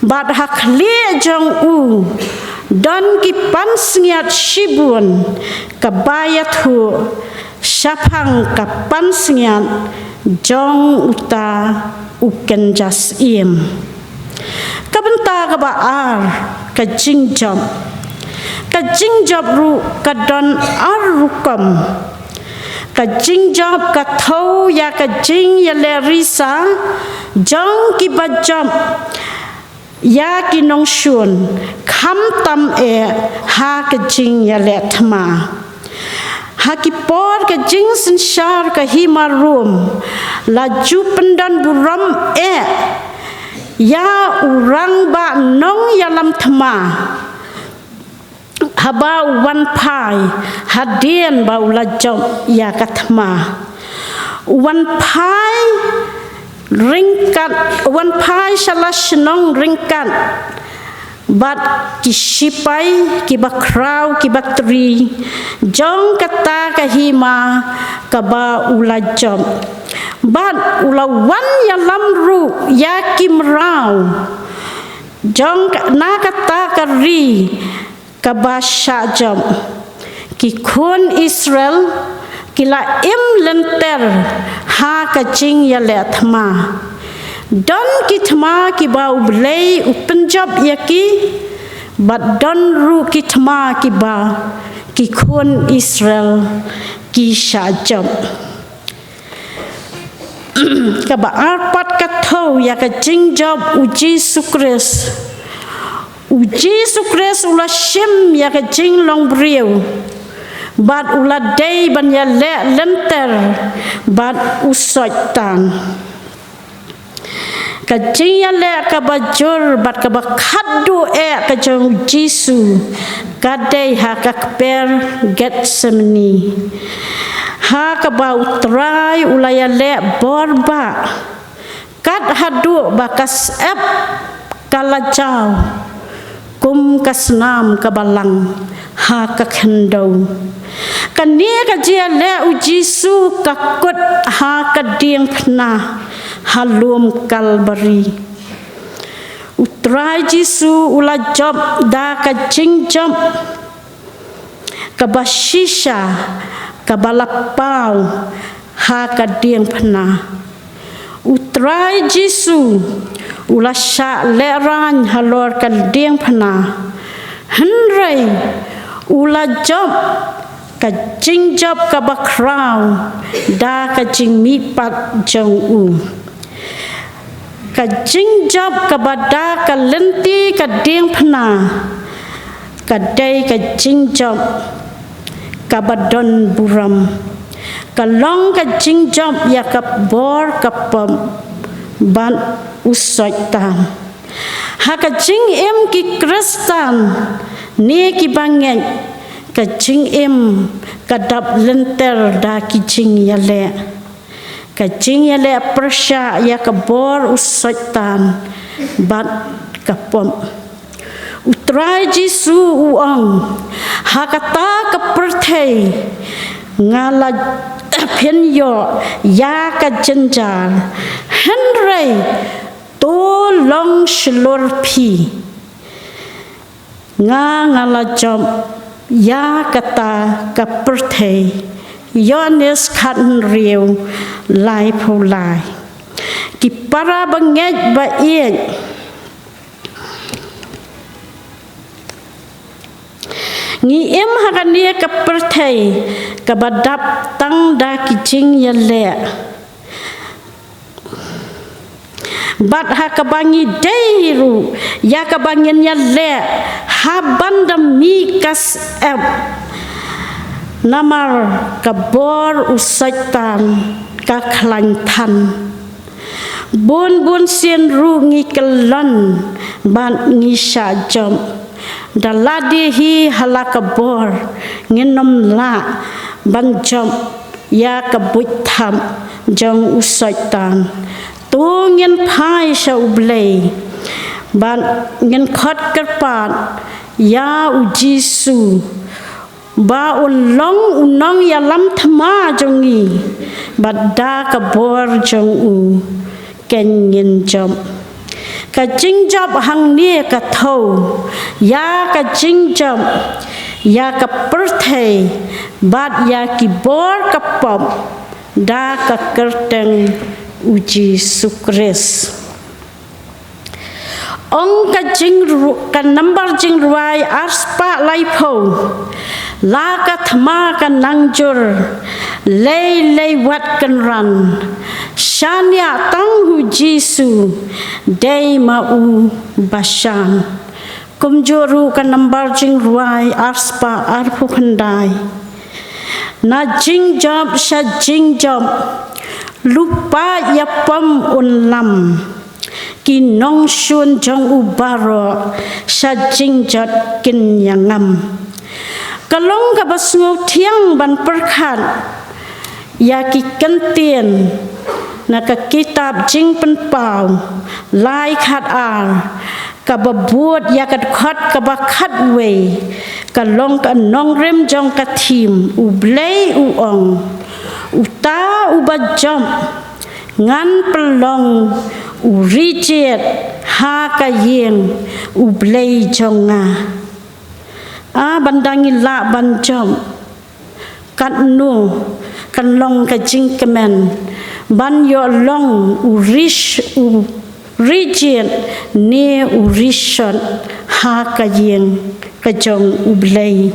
bad ha khlieh jong u don ki pansngiat shibun kaba ïathuh shaphang ka pansngiat jong uta u kynja syiem. Ka bynta kaba ar, ka jingjop. Ka jingjop ruh ka don ar rukom. Ka jingjop ka thew ïa ka jingïaleh risa jong kiba jop ïa ki nongshun, khamtam eh ha ka jingïaleh thma. Ha ki por ka jingsynshar ka hima Rom, la ju pyndon burom eh ïa u rangbah nongïalam thma, haba u wan phai hadien ba u la jop ïa ka thma. U wan phai ryngkat, u wan phai sha la shnong ryngkat bad ki shipai kiba khraw kiba tri jong kata ka hima kaba u la jop. Bad u la wan ïalam ruh ïa ki mraw jong ka-, na kata ka ri kaba shah jop. Ki khun Israel ki la im lynter ha ka jingïaleh thma. Don ki thma kiba U Blei u pynjop ïa ki, bad don ruh ki thma kiba ki khun Israel ki shah jop. Kaba ar pat ka thew ïa ka jingjop U Jisu Khrist. U Jisu Khrist u la shim ïa ka jinglong briew, bad u la dei ban ïaleh lynter bad u Soitan. Ka jingïaleh kaba jur bad kaba khatduh eh ka jong U Jisu ka dei ha ka kper Gethsemane, ha kaba U Trai u la ïaleh bor bah, kat haduh ba ka syep ka la jaw kum ka snam kaba lang ha ka khyndew. Kane ka jingïaleh U Jisu ka kut ha ka diengphna ha lum Kalbari. U Trai Jisu u la jop da ka jingjop kaba shisha, kaba la paw ha ka diengphna. U Trai Jisu u la shah lehraiñ halor ka diengphna, hynrei u la jop ka jingjop kaba khraw da ka jingmihpat jong u. Ka jingjop kaba da ka lynti ka diengphna ka dei ka jingjop kaba don burom. Ka long ka jingjop ïa ka bor ka pop bad u Soitan. Ha ka jingim ki Khristan ne kiba ngeit, ka jingim ka dap lynter da ki jingïaleh. Ka jingïaleh pyrshah ïa ka bor u Soitan bad ka pop. U Trai Jisu u ong, ha kata ka pyrthei nga la phin ïoh ïa ka jynjar, hynrei to long shlur phi. Nga nga la jop ïa kata ka pyrthei. Ïoannis khathynriew, laiphew lai. Ki para bangeit ba ïeit, ngi im ha kane ka pyrthei kaba dap tang da ki jingïaleh. Bad ha kaba ngi dei ruh ïa kaba ngin ïaleh ha ban da mih ka syep. Namar ka bor u Soitan ka khlaiñ than. Bun bun sien ruh ngi kyllon bad ngi shah jop. Da lade hi ha la ka bor ngin ym lah ban jop ïa ka buit thap jong u Soitan. To ngin phai sha U Blei bad ngin khot kyrpad ïa u Jisu ba un long u nongïalam thma jong ngi bad da ka bor jong u keiñ ngin jop. Ka jingjop hangne ka thew ïa ka jingjop ïa ka pyrthei bad ïa ki bor ka pop da ka kyrteng u Jisu Khrist. Ong ka jingru-, ka nambar jingrwai arspah laiphew. La ka thma ka nangjur lei lei wat kynran. Shaniah tang u Jisu dei ma u Bashan. Kumjuh ruh ka nambar jingrwai arspah arphew khyndai. Na jingjop sha jingjop, lypa ïa pom un lam. Ki nongshun jong u baroh sha jingjop kin ïa ngam. Ka long kaba sngewthiang ban pyrkhat ïa ki kyntien na ka kitab Jingpynpaw lai khat ar, kaba bud ïa ka dkhot kaba khatwei, ka long ka nongrim jong ka thim, U Blei u ong, uta uba jop ngan pynlong u rijied ha ka ïing U Blei jong nga. A ban dang ïa lah ban jop, katno kan long ka jingkmen ban ïoh long u rish u rijied ne u rishot ha ka ïing ka jong U Blei.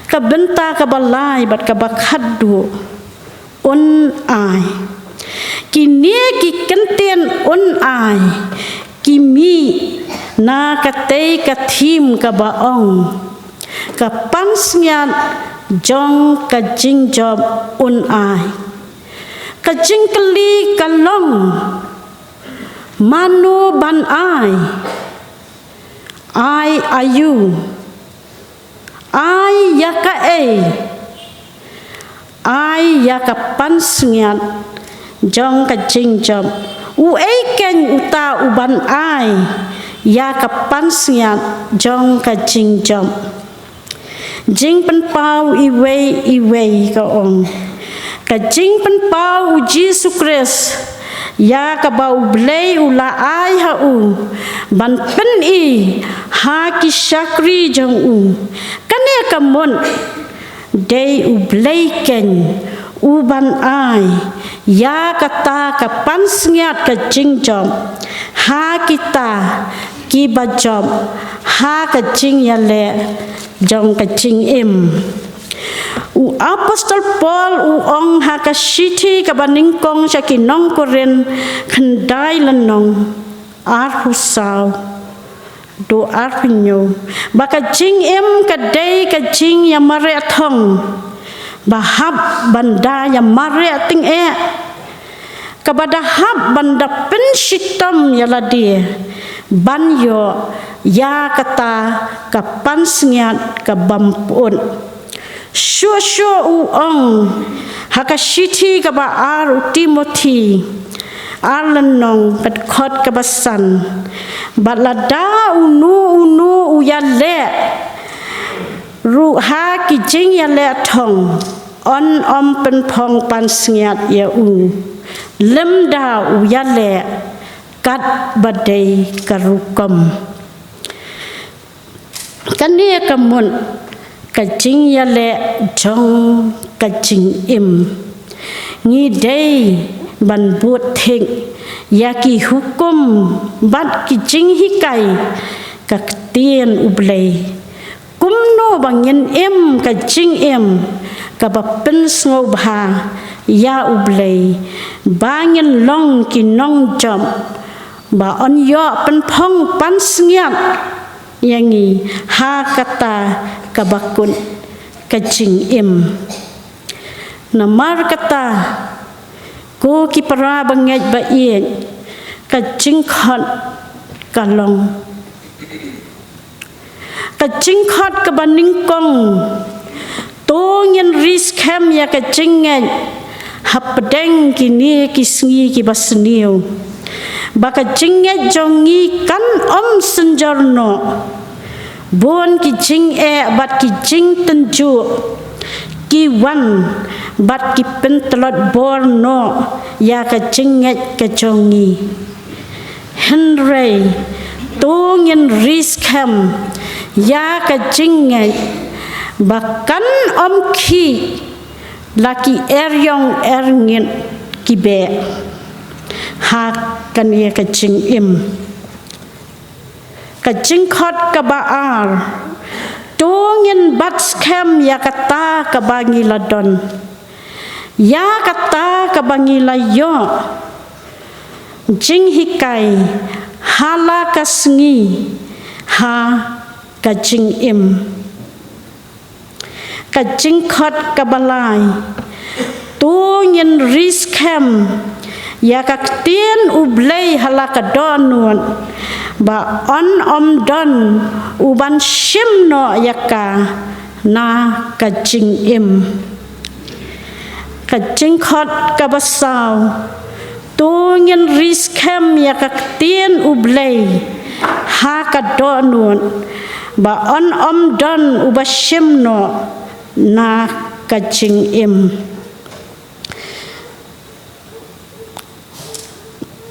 Ka bynta kaba lai bad kaba khatduh, un ai. Kine ki kyntien un ai ki mih na katei ka thim kaba ong, ka pansngiat jong ka jingjop un ai. Ka jingkylli ka long, mano ban ai? Ai aïu? Ai ïa kaei? Ai ïa ka pansngiat jong ka jingjop. Uei keiñ uta uban ai ïa ka pansngiat jong ka jingjop? Jingpynpaw iwei iwei ka ong, ka jingpynpaw u Jisu Khrist ïa kaba U Blei u la ai ha u ban pyni ha ki shakri jong u. Kane ka mut dei U Blei keiñ uban ai ïa kata ka pansngiat ka jingjop ha kita kiba jop ha ka jingïaleh jong ka jingim. U apostol Paul u ong ha ka shithi kaba nyngkong sha ki nong Korinth, khyndai lynnong, arphew saw haduh arphew hynñiew, ba ka jingim ka dei ka jingïamareh thong ba hap ban da ïamareh tyngeh, kaba da hap ban da pynshitom ïa lade ban ïoh ïa kata ka pansngiat ka bym pyut. Shuh shuh u ong ha ka shithi kaba ar u Timothi, ar lynnong, ka dkhot kaba san, bad lada uno uno u ïaleh ruh ha ki jingïaleh thong, yn ym pynphong pansngiat ïa u, lymda u ïaleh kat ba dei ka rukom. Kane ka mut ka jingïaleh jong ka jingim. Ngi dei ban bud thik ïa ki hukum bad ki jinghikai ka ktien U Blei. Kumno ba ngin im ka jingim kaba pynsngewbha ïa U Blei, ba ngin long ki nongjop, ba yn ïoh pynphong pansngiat ïa ngi ha kata kaba kut, ka jingim. Namar kata, ko ki para bangeit ba ïeit, ka jingkhot ka long, ka jingkhot kaba nyngkong, to ngin ri skhem ïa ka jingngeit hapdeng kine ki sngi kiba sniew, ba ka jingngeit jong ngi kan ym synjor noh. Bun ki jingeh bad ki jingtynjuh ki wan bad ki pyntlot bor noh ïa ka jingngeit ka jong ngi. Hynrei to ngin ri skhem ïa ka jingngeit, ba kan ym khih la ki eriong erngit ki beh ha kane ka jingim. Ka jingkhot kaba ar, to ngin bat skhem ïa kata kaba ngi la don, ïa kata kaba ngi la ïoh jinghikai ha la ka sngi ha ka jingim. Ka jingkhot kaba lai, to ngin ri skhem ïa ka ktien U Blei ha la ka dohnud, ba yn ym don u ban shim noh ïa ka na ka jingim. Ka jingkhot kaba saw, to ngin ri skhem ïa ka ktien U Blei ha ka dohnud, ba yn ym don uba shim noh na ka jingim.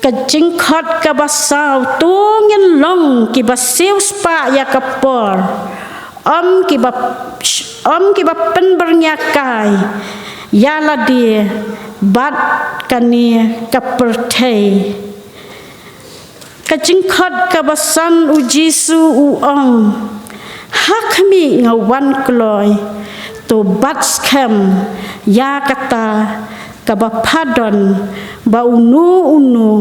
Ka jingkhot kaba saw, to ngin long kiba siewspah ïa ka por, ym kiba, ym kiba pynbyrngia kai ïa lade bad kane ka pyrthei. Ka jingkhot kaba san, U Jisu u ong, ha khmih nga wan kloi. To bat skhem ïa kata kaba pha don, ba uno uno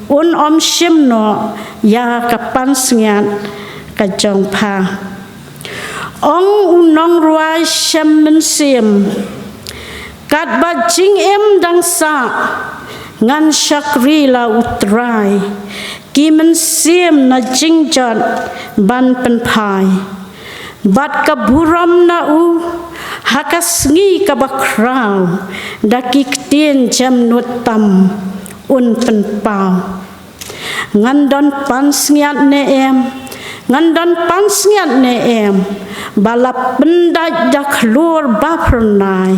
un ym shim noh ïa ka pansngiat ka jong pha. Ong u nongrwai shem mynsiem, katba jingim dang sah, ngan shakri la U Trai, ki mynsiem na jingjot ban pynphai, bad ka burom na u ha ka sngi kaba khraw, da ki ktien jemnud tam un pynpaw. Ngan don pansngiat ne em, ngan don pansngiat ne em, ba la pyndait da khlur ba phyrnai.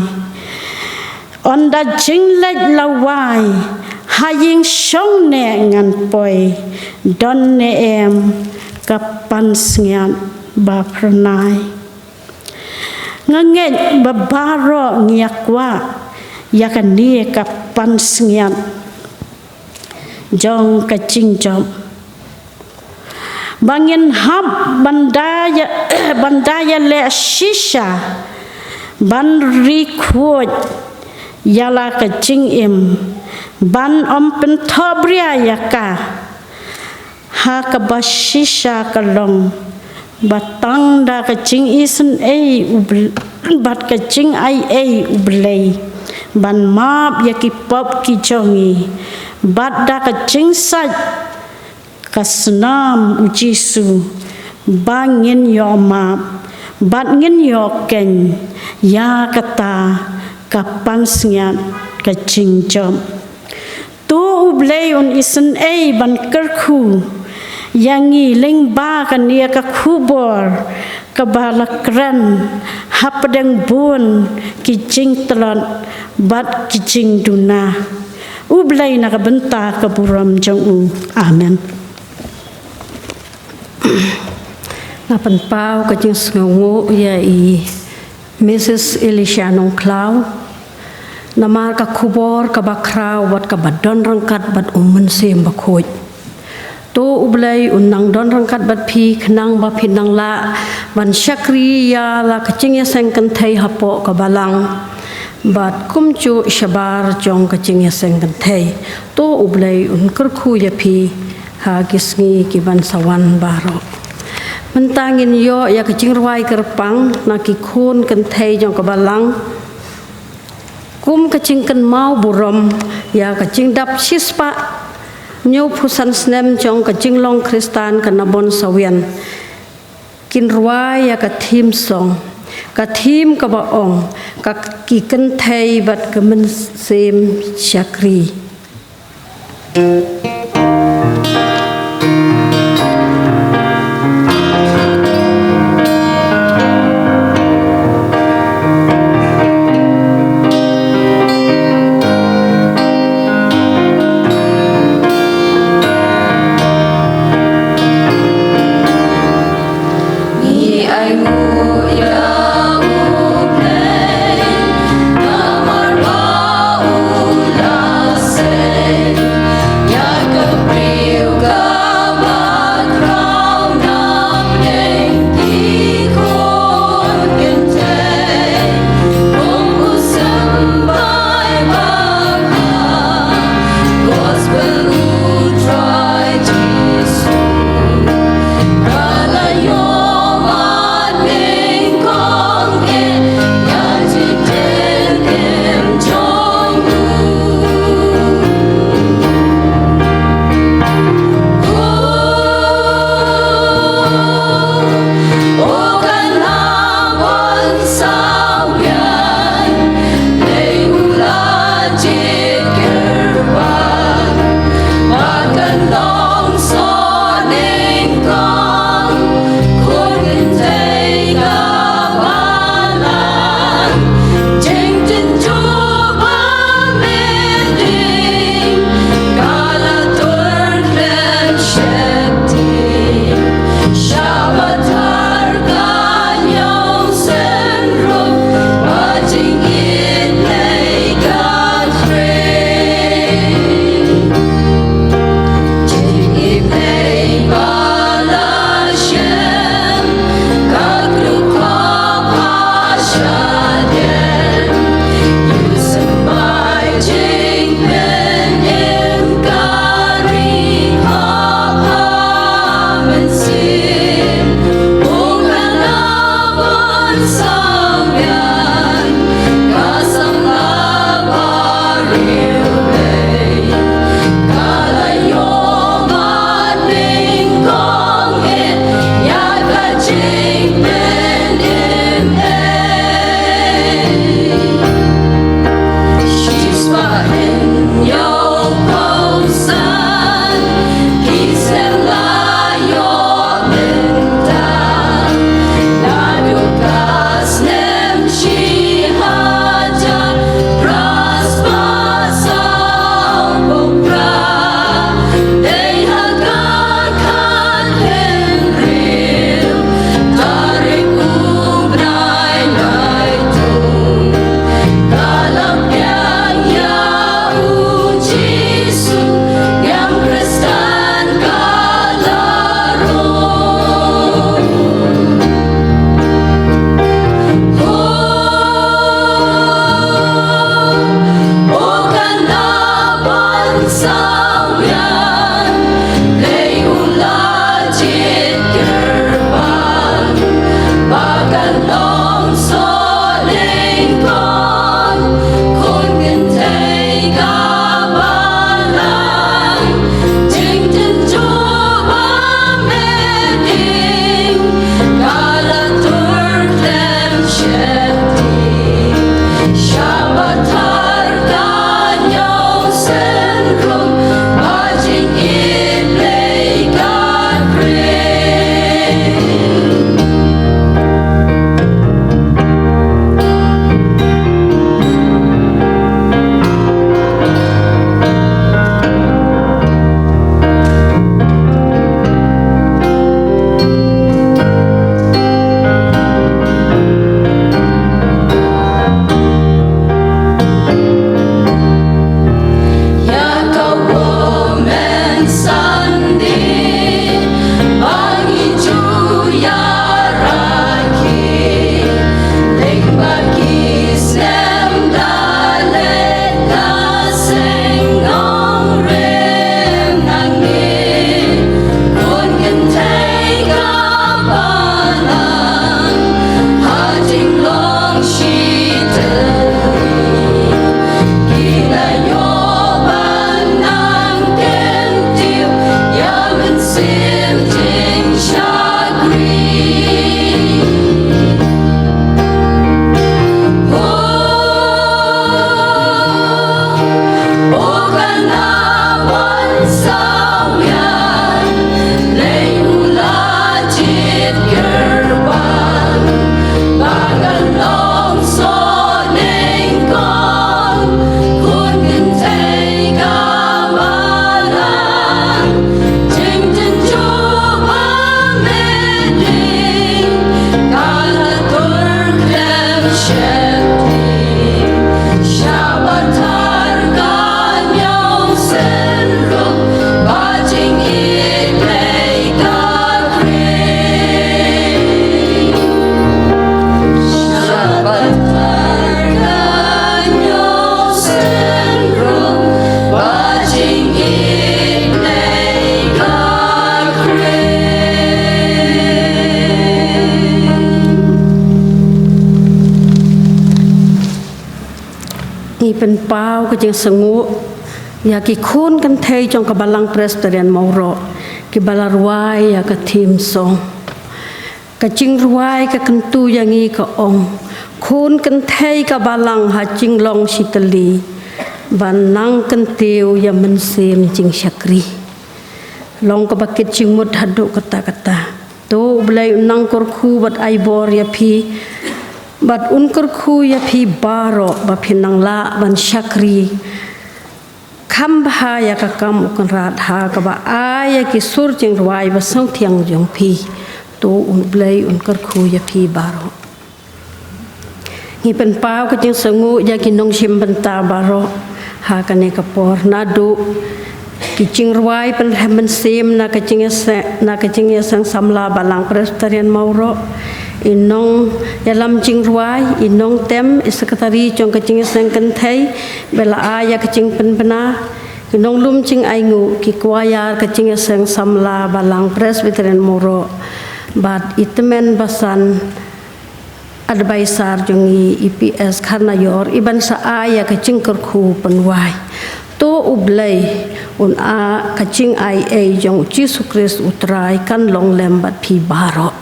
Ynda jingleit la wai, ha ïing shong ne ngan poi, don ne em ka pansngiat ba phyrnai. Nga ngeit ba baroh ngi ïa kwah ïa kane ka pansngiat jong ka jingjop, ba ngin hap ban da ïa, ban da ïaleh shisha, ban ri khuid ïa la ka jingim, ban ym pynthohbria ïa ka ha kaba shisha ka long, ba tang da ka jingisynei U Bl-, bad ka jingaiei U Blei, ban map ïa ki pop ki jong ngi, bad da ka jingsait ka snam U Jisu, ba ngin ïoh map, bad ngin ïoh khein ïa kata ka pansngiat ka jingjop. To U Blei un isynei ban kyrkhu ïa ngi lyngba kane ka khubor kaba la kren hapdeng bun ki jingtlot bad ki jingduna. U Blei na ka bynta ka burom jong u. Amen. Nga pynpaw ka jingsngewnguh ïa i Mrs Elisha Nongkhlaw namar ka khubor kaba khraw bad kaba don ryngkat bad U Mynsiem Bakhuid. To U Blei un nang don ryngkat bad phi khnang ba phin nang lah ban shakri ïa la ka jingïaseng kynthei hapoh ka balang. Bad kumjuh shabar jong ka jingïaseng kynthei, to U Blei un kyrkhu ïa phi ha ki sngi ki ban sa wan baroh. Mynta ngin ïoh ïa ka jingrwai kyrpang na ki khun kynthei jong ka balang, kum ka jingkynmaw burom ïa ka jingdap shispah hynñiewphew san snem jong ka jinglong Khristan ka Nabon Sawian. Kin rwai ïa ka theme song, ka theme kaba ong, ka ki kynthei bad ka mynsiem shakri. Ngi ai nguh ïa U Blei, namar ba u la sei ïa Paw ka jingsngew ïa ki khun kynthei jong ka Balang Presbyterian Mawroh kiba la rwai ïa ka theme song. Ka jingrwai ka kyntu ïa ngi ka ong, khun kynthei ka Balang ha jinglong shitylli, ban nang kyntiew ïa mynsiem jingshakri. Long kaba kit jingmut haduh katta katta. To U Blei un nang kyrkhu bad ai bor ïa phi, bad un kyrkhu ïa phi baroh ba phin nang lah ban shakri kham bha ïa ka kam u Kynrad ha kaba ai ïa ki sur jingrwai ba sngewthiang jong phi. To U Blei un kyrkhu ïa phi baroh. Ngi pynpaw ka jingsngew ïa ki nongshim bynta baroh ha kane ka por, naduh ki jingrwai pynrhem mynsiem na ka jingïaseng, na ka jingïaseng samla Balang Presbyterian Mawroh, i nongïalam jingrwai, i nongtem, i sekretari jong ka jingïaseng kynthei ba la ai ïa ka jingpynbna, ki nonglum jingainguh, ki kwayar ka jingïaseng samla Balang Presbyterian Mawroh, bad i tymmen basan advisor jong ngi, i P S Kharnaior, i ban sa ai ïa ka jingkyrkhu pynwai. To U Blei un ai ka jingaiei jong U Jisu Khrist U Trai kan long lem bad phi baroh.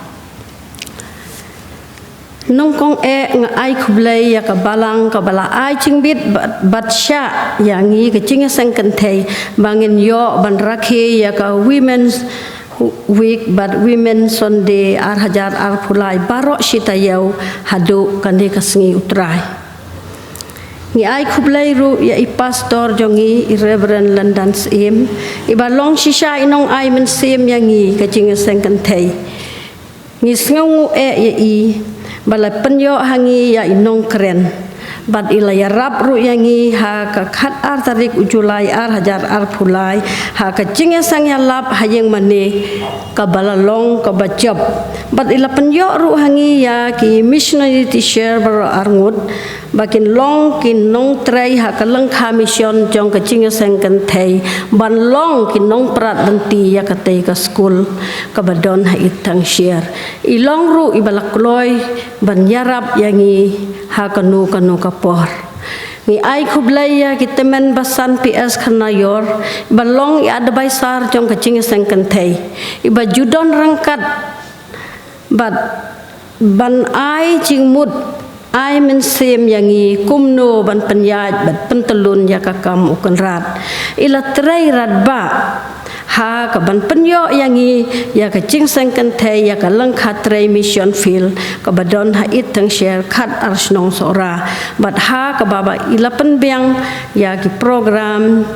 Nyngkong eh nga ai khublei ïa ka Balang kaba la ai jingbit bad, bad shah ïa ngi ka jingïaseng kynthei ba ngin ïoh ban rakhe ïa ka Women's Week bad Women's Sunday ar hajar arphew lai baroh shi taïew haduh kane ka sngi U Trai. Ngi ai khublei ruh ïa i pastor jong ngi, i Reverend Lyndan Syiem, iba long shisha i nongai mynsiem ïa ngi ka jingïaseng kynthei. Ngi sngewnguh eh ïa i ba la pynïoh ha ngi ïa i nongkren, bad i la ïarap ruh ïa ngi ha ka khatar tarik u July ar hajar arphew lai ha ka jingïaseng ïalap ha ïing mane kaba la long kaba jop. Bad i la pynïoh ruh ha ngi ïa ki missionary teacher baroh arngut ba kin long ki nongtrei ha ka lyngkha mission jong ka jingïaseng kynthei, ban long ki nongprat lynti ïa katei ka skul kaba don ha Ithang Sher. I long ruh iba la kloi ban ïarap ïa ngi ha kano kano ka por. Ngi ai khublei ïa ki tymmen basan P S Kharnaior, iba long i advisor jong ka jingïaseng kynthei, iba ju don ryngkat bad ban ai jingmut, ai mynsiem ïa ngi kumno ban pynïaid bad pyntyllun ïa ka kam u Kynrad. I la trei radbah ha ka ban pynïoh ïa ngi ïa ka jingïaseng kynthei ïa ka lyngkha trei mission field kaba don ha Ithang Sher khatar shnong Sohra, bad ha kaba ba i la pynbiang ïa ki program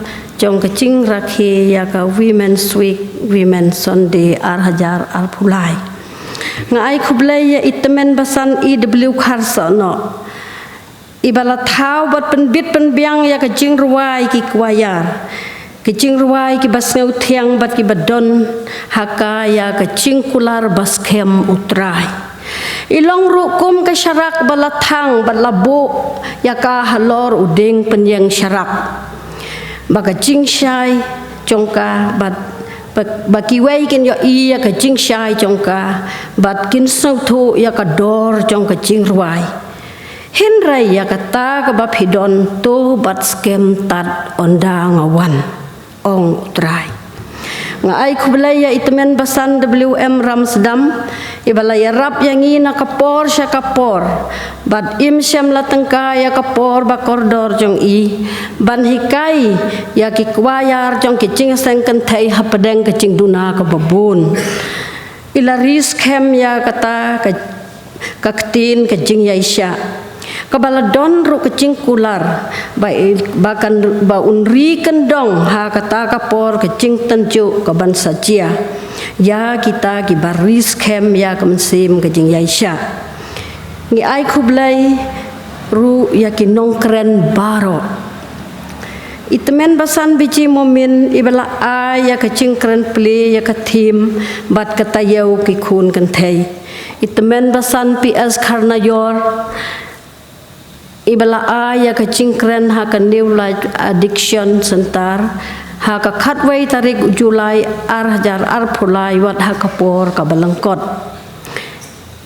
jong ka jingrakhe ïa ka Women's Week, Women's Sunday ar hajar arphew lai. Nga ai khublei ïa i tymmen basan E W Kharsohnoh, iba la thaw bad pynbit pynbiang ïa ka jingrwai ki kwayar, ki jingrwai kiba sngewthiang bad kiba don ha ka ïa ka jingkular ba skhem U Trai. I long ruh kum ka sharak ba la thang bad la buh ïa ka halor u dieng pynïeng sharak, ba ka jingshai jong ka bad ba, ba kiwei kin ïohi ïa ka jingshai jong ka bad kin sngewthuh ïa ka dor jong ka jingrwai. Hynrei ïa kata kaba phi don, to bad skhem tad ynda nga wan, ong U Trai. Nga ai khublei ïa i tymmen basan W M Ramsdam, iba la ïarap ïa ngi na ka por sha ka por bad im shym la tyngkai ïa ka por ba kordor jong i ban hikai ïa ki kwayar jong ki jingïaseng kynthei hapdeng ka jingduna kaba bun. I la ri skhem ïa kata ka, ka ktien ka jingïaishah kaba la don ruh ka jingkular ba i, ba kan, ba un ri kyndong ha kata ka por ka jingtynjuh kaban sa jia ïa kita kiba ri skhem ïa ka mynsiem ka jingïaishah. Ngi ai khublei ruh ïa ki nongkren baroh. I tymmen basan B G Momin, iba la ai ïa ka jingkren plie ïa ka theme bad ka taïew ki khun kynthei. I tymmen basan P S Kharnaior, iba la ai ïa ka jingkren ha ka New Life Addiction Center ha ka khatwei tarik July ar hajar arphew lai wat ha ka por kaba lyngkot.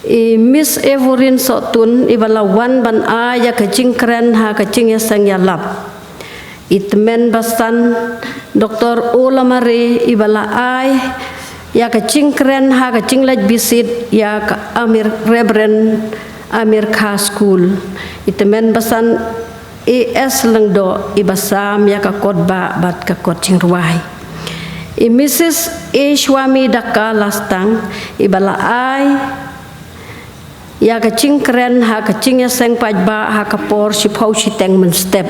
I Miss Evelyn Sohtun, iba la wan ban ai ïa ka jingkren ha ka jingïaseng ïalap. I tymmen basan Doktor Olamare iba la ai ïa ka jingkren ha ka jingleit bisit ïa ka Amir, Reverend Amir Kha School. I tymmen basan A S Lyngdoh iba sam ïa ka kot ba bad ka kot jingrwai. I Missus A Shwami Daka Lastang iba la ai ïa ka jingkren ha ka jingïaseng paidbah ha ka por shiphew shiteng mynstep.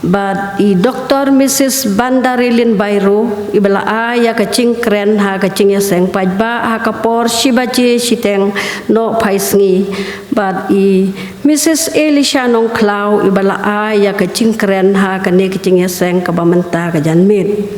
Bad i Doktor Missus Bandarilin Bairo iba la ai ïa ka jingkren ha ka jingïaseng paidbah ha ka por shi baje shiteng nohphai sngi. Bad i Missus Elisha Nongkhlaw iba la ai ïa ka jingkren ha kane ka jingïaseng kaba mynta ka janmiet.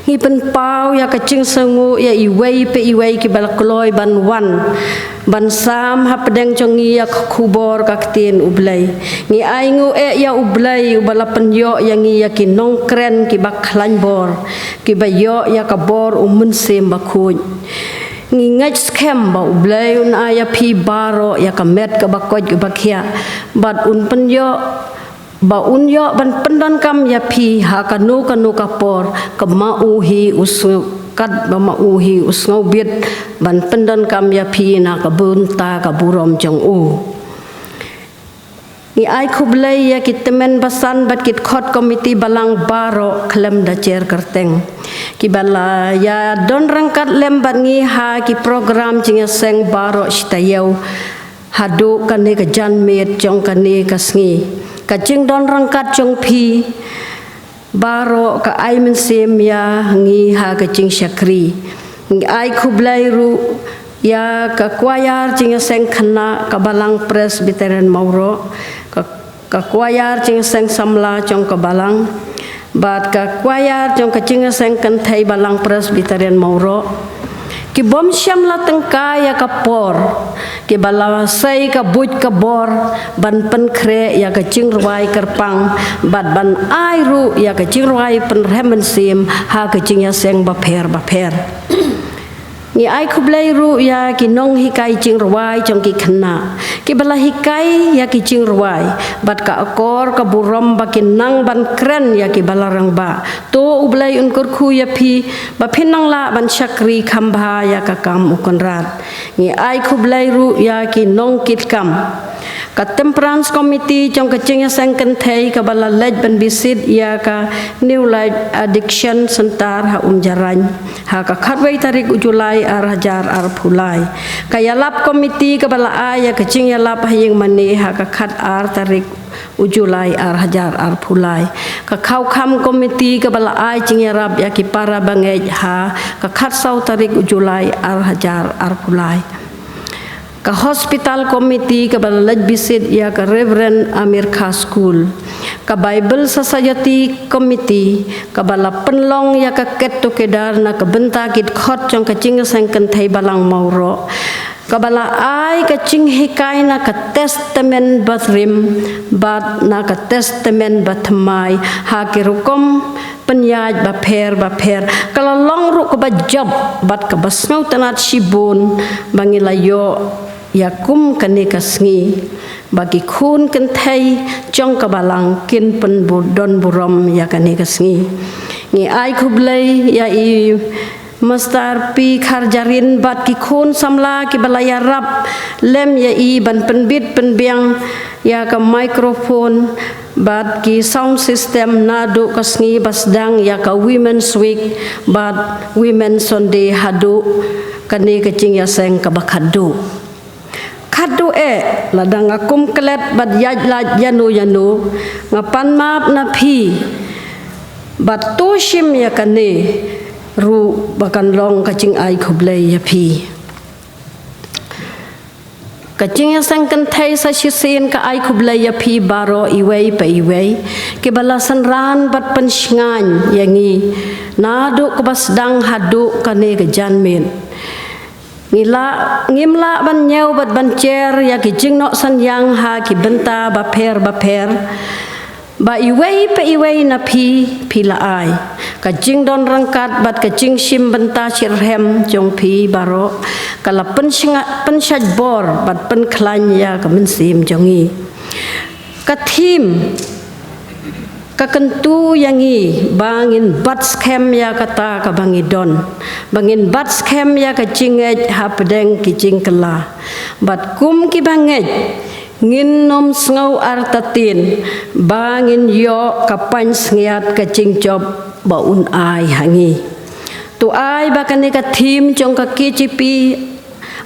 Ngi pynpaw ïa ka jingsngewnguh ïa iwei pa iwei kiba la kloi ban wan ban sam hapdeng jong ngi ïa ka khubor ka ktien U Blei. Ngi ainguh eh ïa U Blei uba la pynïoh ïa ngi ïa ki nongkren kiba khlaiñ bor, kiba ïoh ïa ka bor U Mynsiem Bakhuid. Ngi ngeit skhem ba U Blei un ai ïa phi baroh ïa ka met kaba koit kaba khiah, bad un pynïoh ba un ïoh ban pyndonkam ïa phi ha kano kano ka por, kaba ma u hi u sngew, katba ma u hi u sngewbit ban pyndonkam ïa phi na ka bynta ka burom jong u. Ngi ai khublei ïa ki tymmen basan bad ki dkhot komiti balang baroh khlem da jer kyrteng, kiba la ïa don ryngkat lem bad ngi ha ki program jingïaseng baroh shi taïew haduh kane ka janmiet jong kane ka sngi. Ka jingdon ryngkat jong phi baroh ka ai mynsiem ïa ngi ha ka jingshakri. Ngi ai khublei ruh ïa ka kwayar jingïaseng khynnah ka Balang Presbyterian Mawroh, ka, ka kwayar jingïaseng samla jong ka balang, bad ka kwayar jong ka jingïaseng kynthei Balang Presbyterian Mawroh, ki bym shym la tyngkai ïa ka por, kiba la sei ka buit ka bor ban pynkhreh ïa ka jingrwai kyrpang bad ban ai ruh ïa ka jingrwai pynrhem mynsiem ha ka jingïaseng bapher bapher. Ngi ai khublei ruh ïa ki nonghikai jingrwai jong ki khynnah, kiba la hikai ïa ki jingrwai bad ka akor ka burom ba kin nang ban kren ïa kiba la rangbah. To U Blei un kyrkhu ïa phi ba phin nang lah ban shakri kham bha ïa ka kam U Kynrad. Ngi ai khublei ruh ïa ki nongkitkam. Ka Temperance Committee jong ka jingïaseng kynthei kaba la leit ban bisit ïa ka New Light Addiction Center ha Umjarain ha ka khatwei tarik u July ar hajar arphew lai. Ka Ïalap Committee kaba la ai ïa ka jingïalap ha ïingmane ha ka khatar tarik u July ar hajar arphew lai. Ka Khawkham Committee kaba la ai jingïarap ïa ki para bangeit ha ka khatsaw tarik u July ar hajar arphew lai. Ka Hospital Committee kaba la leit bisit ïa ka Reverend Amir Kha School. Ka Bible Society Committee kaba la pynlong ïa ka get together na ka bynta ki dkhot jong ka jingïaseng kynthei Balang Mawroh, kaba la ai ka jinghikai na ka Testament Barim bad na ka Testament Bathymmai ha ki rukom pynïaid bapher bapher. Ka la long ruh kaba jop bad kaba sngewtynnad shibun ba ngi la ïoh ïa kum kane ka sngi, ba ki khun kynthei jong ka balang kin pynbu-, don burom ïa kane ka sngi. Ngi ai khublei ïa i Master P Kharjarin bad ki khun samla kiba la ïarap lem ïa i ban pynbit pynbiang ïa ka microphone bad ki sound system naduh ka sngi ba sdang ïa ka Women's Week bad Women's Sunday haduh kane ka jingïaseng kaba khatduh. Khatduh eh, lada nga kum klet bad ïaid lait ïano ïano, nga pan map na phi, bad to shim ïa kane ruh ba kan long ka jingai khublei ïa phi. Ka jingïaseng kynthei sa shisien ka ai khublei ïa phi baroh iwei pa iwei, kiba la synran bad pynshngaiñ ïa ngi naduh kaba sdang haduh kane ka janmiet. Ngi la, ngim lah ban ñiew bad ban jer ïa ki jingnoh synñiang ha ki bynta bapher bapher ba iwei pa iwei na phi, phi la ai. Ka jingdon ryngkat bad ka jingshim bynta shitrhem jong phi baroh ka la pynshnga-, pynshait bor bad pynkhlaiñ ïa ka mynsiem jong ngi. Ka theme Ka kyntu ïa ngi ba ngin bat skhem ïa kata kaba ngi don, ba ngin bat skhem ïa ka jingngeit hapdeng ki jingkylla. Bad kum kiba ngeit, ngin nym sngew artatien ba ngin ïoh ka pansngiat ka jingjop ba un ai ha ngi. To ai ba kane ka theme jong ka K J P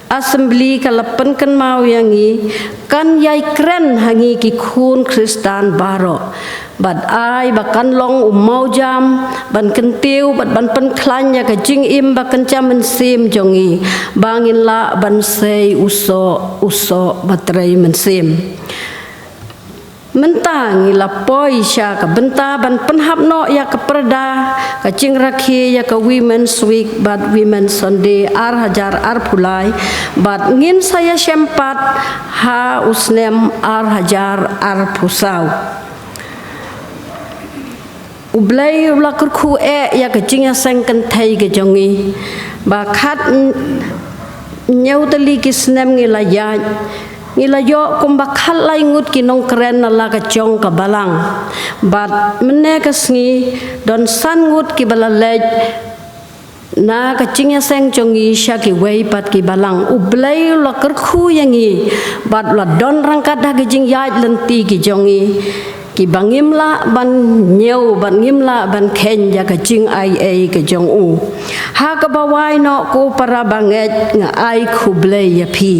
Assembly ka la pynkynmaw ïa ngi, kan ïai kren ha ngi ki khun Khristan baroh. Bad ai ba kan long u mawjam ban kyntiew bad ban pynkhlaiñ ïa ka jingim ba kynja mynsiem jong ngi, ba ngin lah ban sei u soh u soh ba trei mynsiem. Mynta ngi la poi sha ka bynta ban pynhap noh ïa ka pyrda ka jingrakhe ïa ka Women's Week bad Women's Sunday ar hajar arphew lai, bad ngin sa ïashem pat ha u snem ar hajar arphew saw. U Blei u la kyrkhu eh ïa ka jingïaseng kynthei ka jong ngi. Ba khat n-, hynñiew tylli ki snem ngi la ïaid, ngi la ïoh kumba khatlai ngut ki nongkren na la ka jong ka balang. Bad mynne ka sngi don san ngut kiba la leit na ka jingïaseng jong ngi sha kiwei pat ki balang. U Blei u la kyrkhu ïa ngi bad u la don ryngkat ha ki jingïaid lynti ki jong ngi, kiba ngim lah ban ñiew bad ngim lah ban kheiñ ïa ka jingaiei ka jong u. Ha kaba wai noh, ko para bangeit, nga ai khublei ïa phi.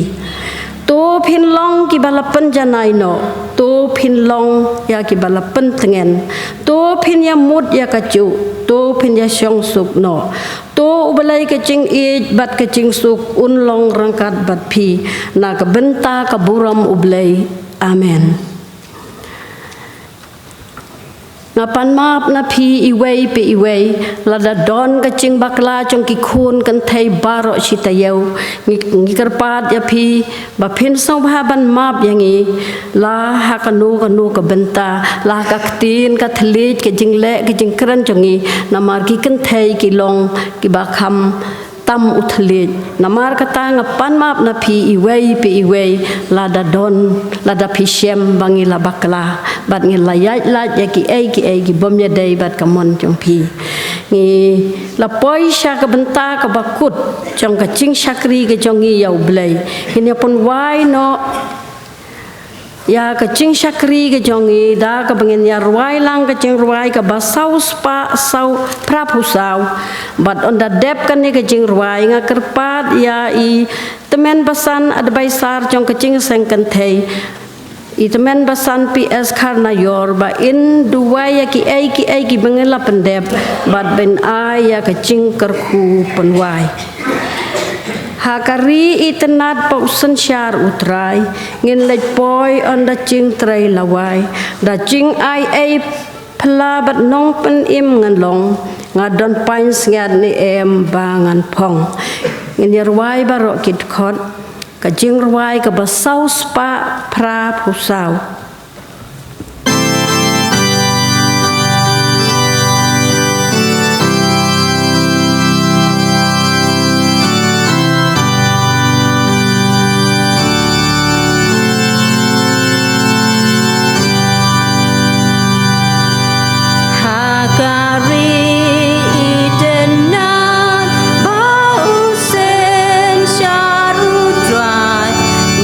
To phin long kiba la pynjanai noh, to phin long ïa kiba la pyntngen, to phin ïamut ïa kajuh, to phin ïashong suk noh. To U Blei ka jingïeit bad ka jingsuk un long ryngkat bad phi, na ka bynta ka burom U Blei. Amen. Nga pan map na phi iwei pa iwei, lada don ka jingbakla jong ki khun kynthei baroh shi taïew, ngi, ngi kyrpad ïa phi ba phin sngewbha ban map ïa ngi, la ha kano kano ka bynta, la ha ka ktien ka thylliej, ka jingleh ka jingkren jong ngi, namar ki kynthei ki long kiba kham tam u thylliej. Namar kata nga pan map na phi iwei pa iwei, lada don, lada phi shem ba ngi la bakla bad ngi la ïaid lait ïa kiei kiei ki bym ïadei bad ka mon jong phi. Ngi la poi sha ka bynta kaba kut jong ka jingshakri ka jong ngi ïa U Blei. Ngin ïa pynwai noh ïa ka jingshakri ka jong ngi da kaba ngin ïa rwai lang ka jingrwai kaba saw spah saw phra phew saw. Bad ynda dep kane ka jingrwai, nga kyrpad ïa i tymmen basan advisor jong ka jingïaseng kynthei, i tymmen basan P S Kharnaior, ba in duwai ïa kiei kiei kiba ngi la pyndep, bad ban ai ïa ka jingkyrkhu pynwai. Ha ka ri itynnad ba u synshar U Trai, ngin leit poi ynda jingtrei la wai. Da jingaiei phylla bad nongpynim ngan long, nga don pansngiat ne em ba ngan phong. Ngin ïa rwai baroh ki dkhot, ka jingrwai kaba saw spah phra phew saw. Ha ka ri itynnad ba u synshar U Trai,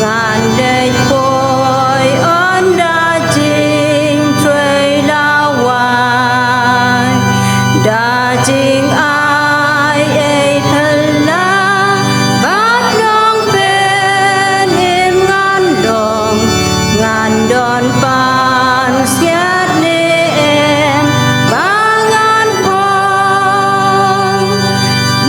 ngan leit poi ynda jingtrei la wai. Da jingaiei phylla bad nongpynim ngan long, ngan don pansngiat ne em ba ngan phong.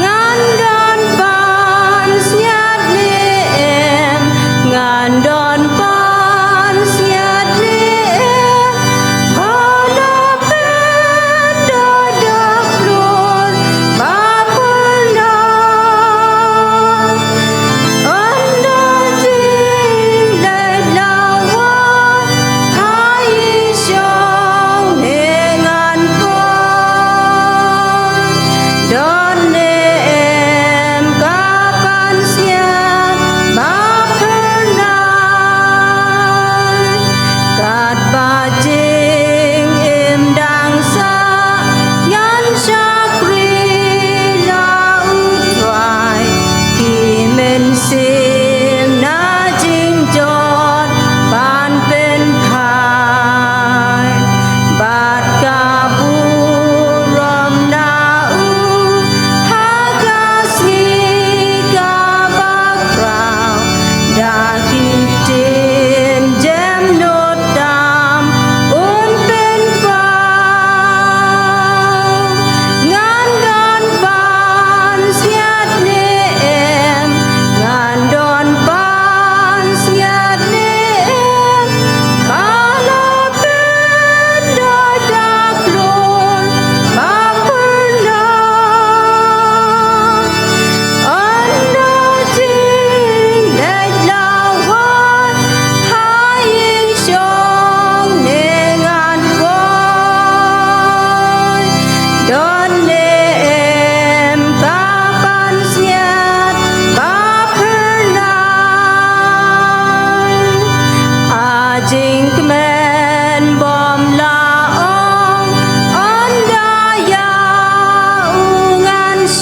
Ngan don pansngiat ne em, ngan don pansngiat ne em, ba la pyndonkam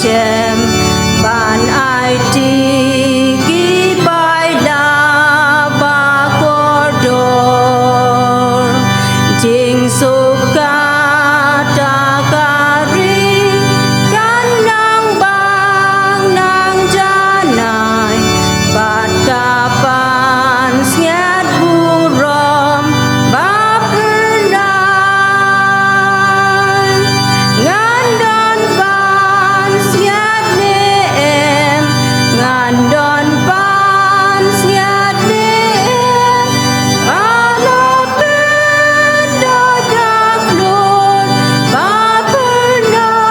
Shem ban aiti ki paidbah ba kordor. Jingsuk kata ka ri kan nang bang nang janai, bad ka pansngiat burom ba pyrnai. Ngan don pansngiat ne em, ngan don pansngiat ne em, ano pyndonkam da ka lut ba pyrnai.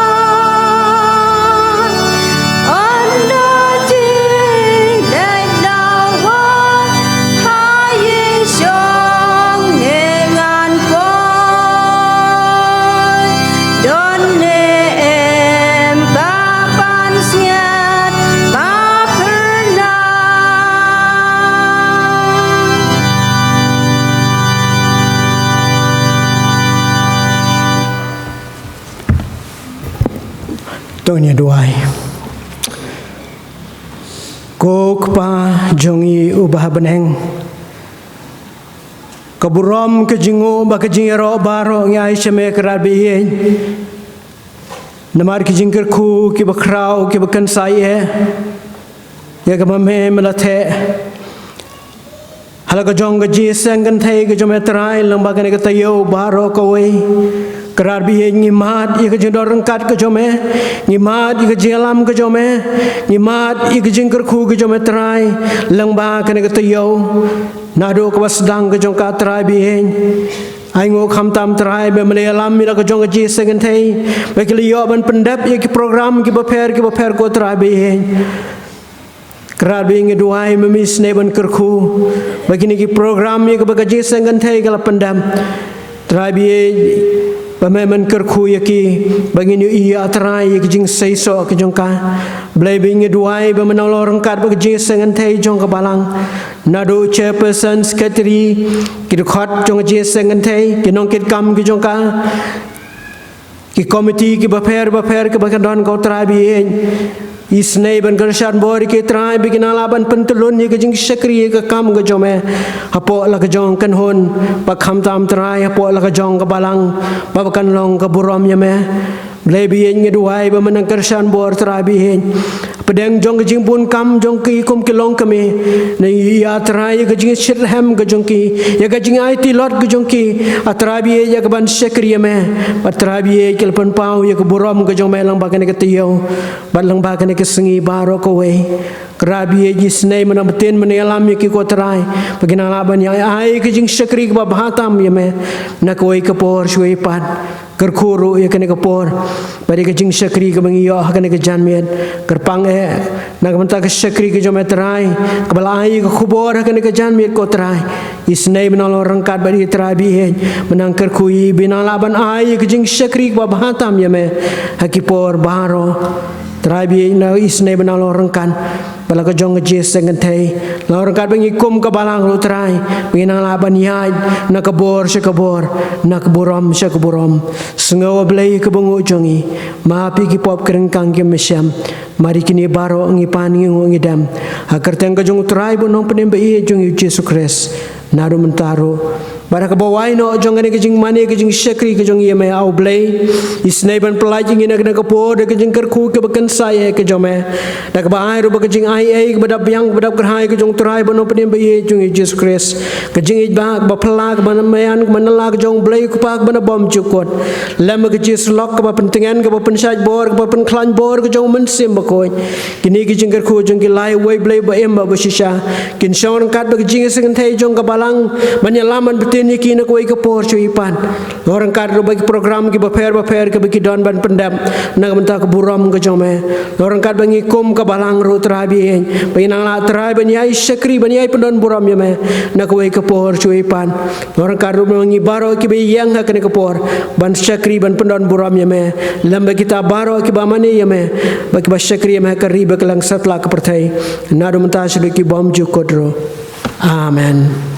Ynda jingdait dawa ha ïing shong ne ngan poi, don ne em ka pansngiat ba pyrnai. To ngin ïa duwai. Ko Kpa jong ngi uba ha bneng, ka burom, ka jingnguh bad ka jingïaroh baroh ngi ai sha me, Kynrad ba ïeit. Namar ki jingkyrkhu kiba khraw kiba kynsai eh, ïa kaba me me la theh ha la ka jong ka jingïaseng kynthei ka jong me Trai, lyngba kane ka taïew baroh kawei. Kynrad ba ïeit, ngi mad ïa ka jingdon ryngkat ka jong me, ngi mad ïa ka jingïalam ka jong me, ngi mad ïa ka jingkyrkhu ka jong me Trai, lyngba kane ka taïew. Naduh kaba sdang ka jong ka, Trai ba ïeit, ai nguh khamtam Trai ba me la ïalam ïa la ka jong ka jingïaseng kynthei ba ki la ïoh ban pyndep ïa ki program kiba pher kiba pher, ko Trai ba ïeit. Kynrad ba ïeit, ngi duwai ba me isynei ban kyrkhu ba kine ki program ïa kaba ka jingïaseng kynthei ka la pyndep, Trai ba ïeit, ba me men kyrkhu ïa ki, ba ngin ïohi, ah Trai, ïa ka jingseisoh ka jong ka. Blei ba ïeit, ngi duwai ba men nang long ryngkat bad ka jingïaseng kynthei jong ka balang, naduh chairperson, secretary, ki dkhot jong ka jingïaseng kynthei, ki nongkitkam ki jong ka, ki komiti kiba pher bapher kiba ka don, ko Trai ba ïeit. Isynei ban kyrshan bor ïa ki Trai ba kin nang lah ban pyntyllun ïa ka jingshakri ïa ka kam ka jong me hapoh la ka jong ka kynhun, bad khamtam Trai hapoh la ka jong ka balang, ba kan long ka burom ïa me. Blei ba ïeit, ngi duwai ba men nang kyrshan bor, Trai ba ïeit. Hapdeng jong ka jingbun kam jong ki kum ki longkmie, nang ïa, ah Trai, ïa ka jingshitrhem ka jong ki, ïa ka jingaiti lot ka jong ki, ah Trai ba ïeit, ïa ka ban shakri ïa me. Bad Trai ba ïeit, ki la pynpaw ïa ka burom ka jong me lyngba kane ka taïew bad lyngba kane ka sngi baroh kawei. Kynrad ba ïeit, isynei men nang btin, men nang ïalam ïa ki, ko Trai, ba kin nang lah ban ïai ai ka jingshakri kaba bha tam ïa me na kawei ka por sha kawei pat. Kyrkhu ruh ïa kane ka por bad ïa ka jingshakri kaba ngi ïoh ha kane ka janmiet. Kyrpang eh na ka bynta ka shakri ka jong me Trai, kaba la ai ïa ka khubor ha kane ka janmiet, ko Trai. Isynei ba nang long ryngkat bad ïa i, Trai ba ïeit, ba nang kyrkhu ïa i ba i nang lah ban ai ïa ka jingshakri kaba bha tam ïa me ha ki por baroh. Trai ba ïeit, nang isynei ba nang long ryngkat bad la ka jong ka jingïaseng kynthei, long ryngkat bad ngi kum ka balang ruh, Trai, ba ngi nang lah ban ïaid na ka bor sha ka bor, na ka burom sha ka burom. Sngew, ah Blei, ka bynguh jong ngi, map ïa ki pop, ka ryngkang, ki mynsiem. Mar ïa kine baroh ngi pan, ngi nguh, ngi dem ha ka kyrteng ka jong u Trai bad u Nongpynim ba ïeit jong ngi, u Jisu Khrist, naduh mynta ruh bad ha kaba wai noh jong kane ka jingmane, ka jingshakri ka jong ngi ïa me, ah Blei. Isynei ban pyllait ïa ngi na kane ka por da ka jingkyrkhu kaba kynsai eh ka jong me, da kaba ai ruh bad ka jingaiei kaba dap biang, kaba dap kyrhai ka jong u Trai bad u Nongpynim ba ïeit jong ngi, u Jisu Khrist. Ka jingïeit ba, kaba phylla, kaba maïan, kaba nylla ka jong u Blei u Kpa kaba nabom jukut, lem bad ka jingïasyllok kaba pyntngen, kaba pynshait bor, kaba pynkhlaiñ bor ka jong u Mynsiem Bakhuid. Kine ki jingkyrkhu jong ngi la ïa uwei u Blei uba im bad uba shisha, kin shong ryngkat bad ka jingïaseng kynthei jong ka balang, ban ïalam ban btin ïa ki na kawei ka por sha kawei pat. Long ryngkat ruh bad ki program kiba pher bapher kiba ki don ban pyndep na ka bynta ka burom ka jong me. Long ryngkat bad ngi kum ka balang ruh, Trai ba ïeit, ba ngin nang lah, Trai, ban ïai shakri, ban ïai pyndon burom ïa me na kawei ka por sha kawei pat. Long ryngkat ruh bad ngi baroh kiba ïeng ha kane ka por ban shakri, ban pyndon burom ïa me, lem bad kita baroh kiba mane ïa me bad kiba shakri ïa me ha ka ri bad kylleng satlak ka pyrthei, naduh mynta shaduh ki bymjukut ruh. Amen.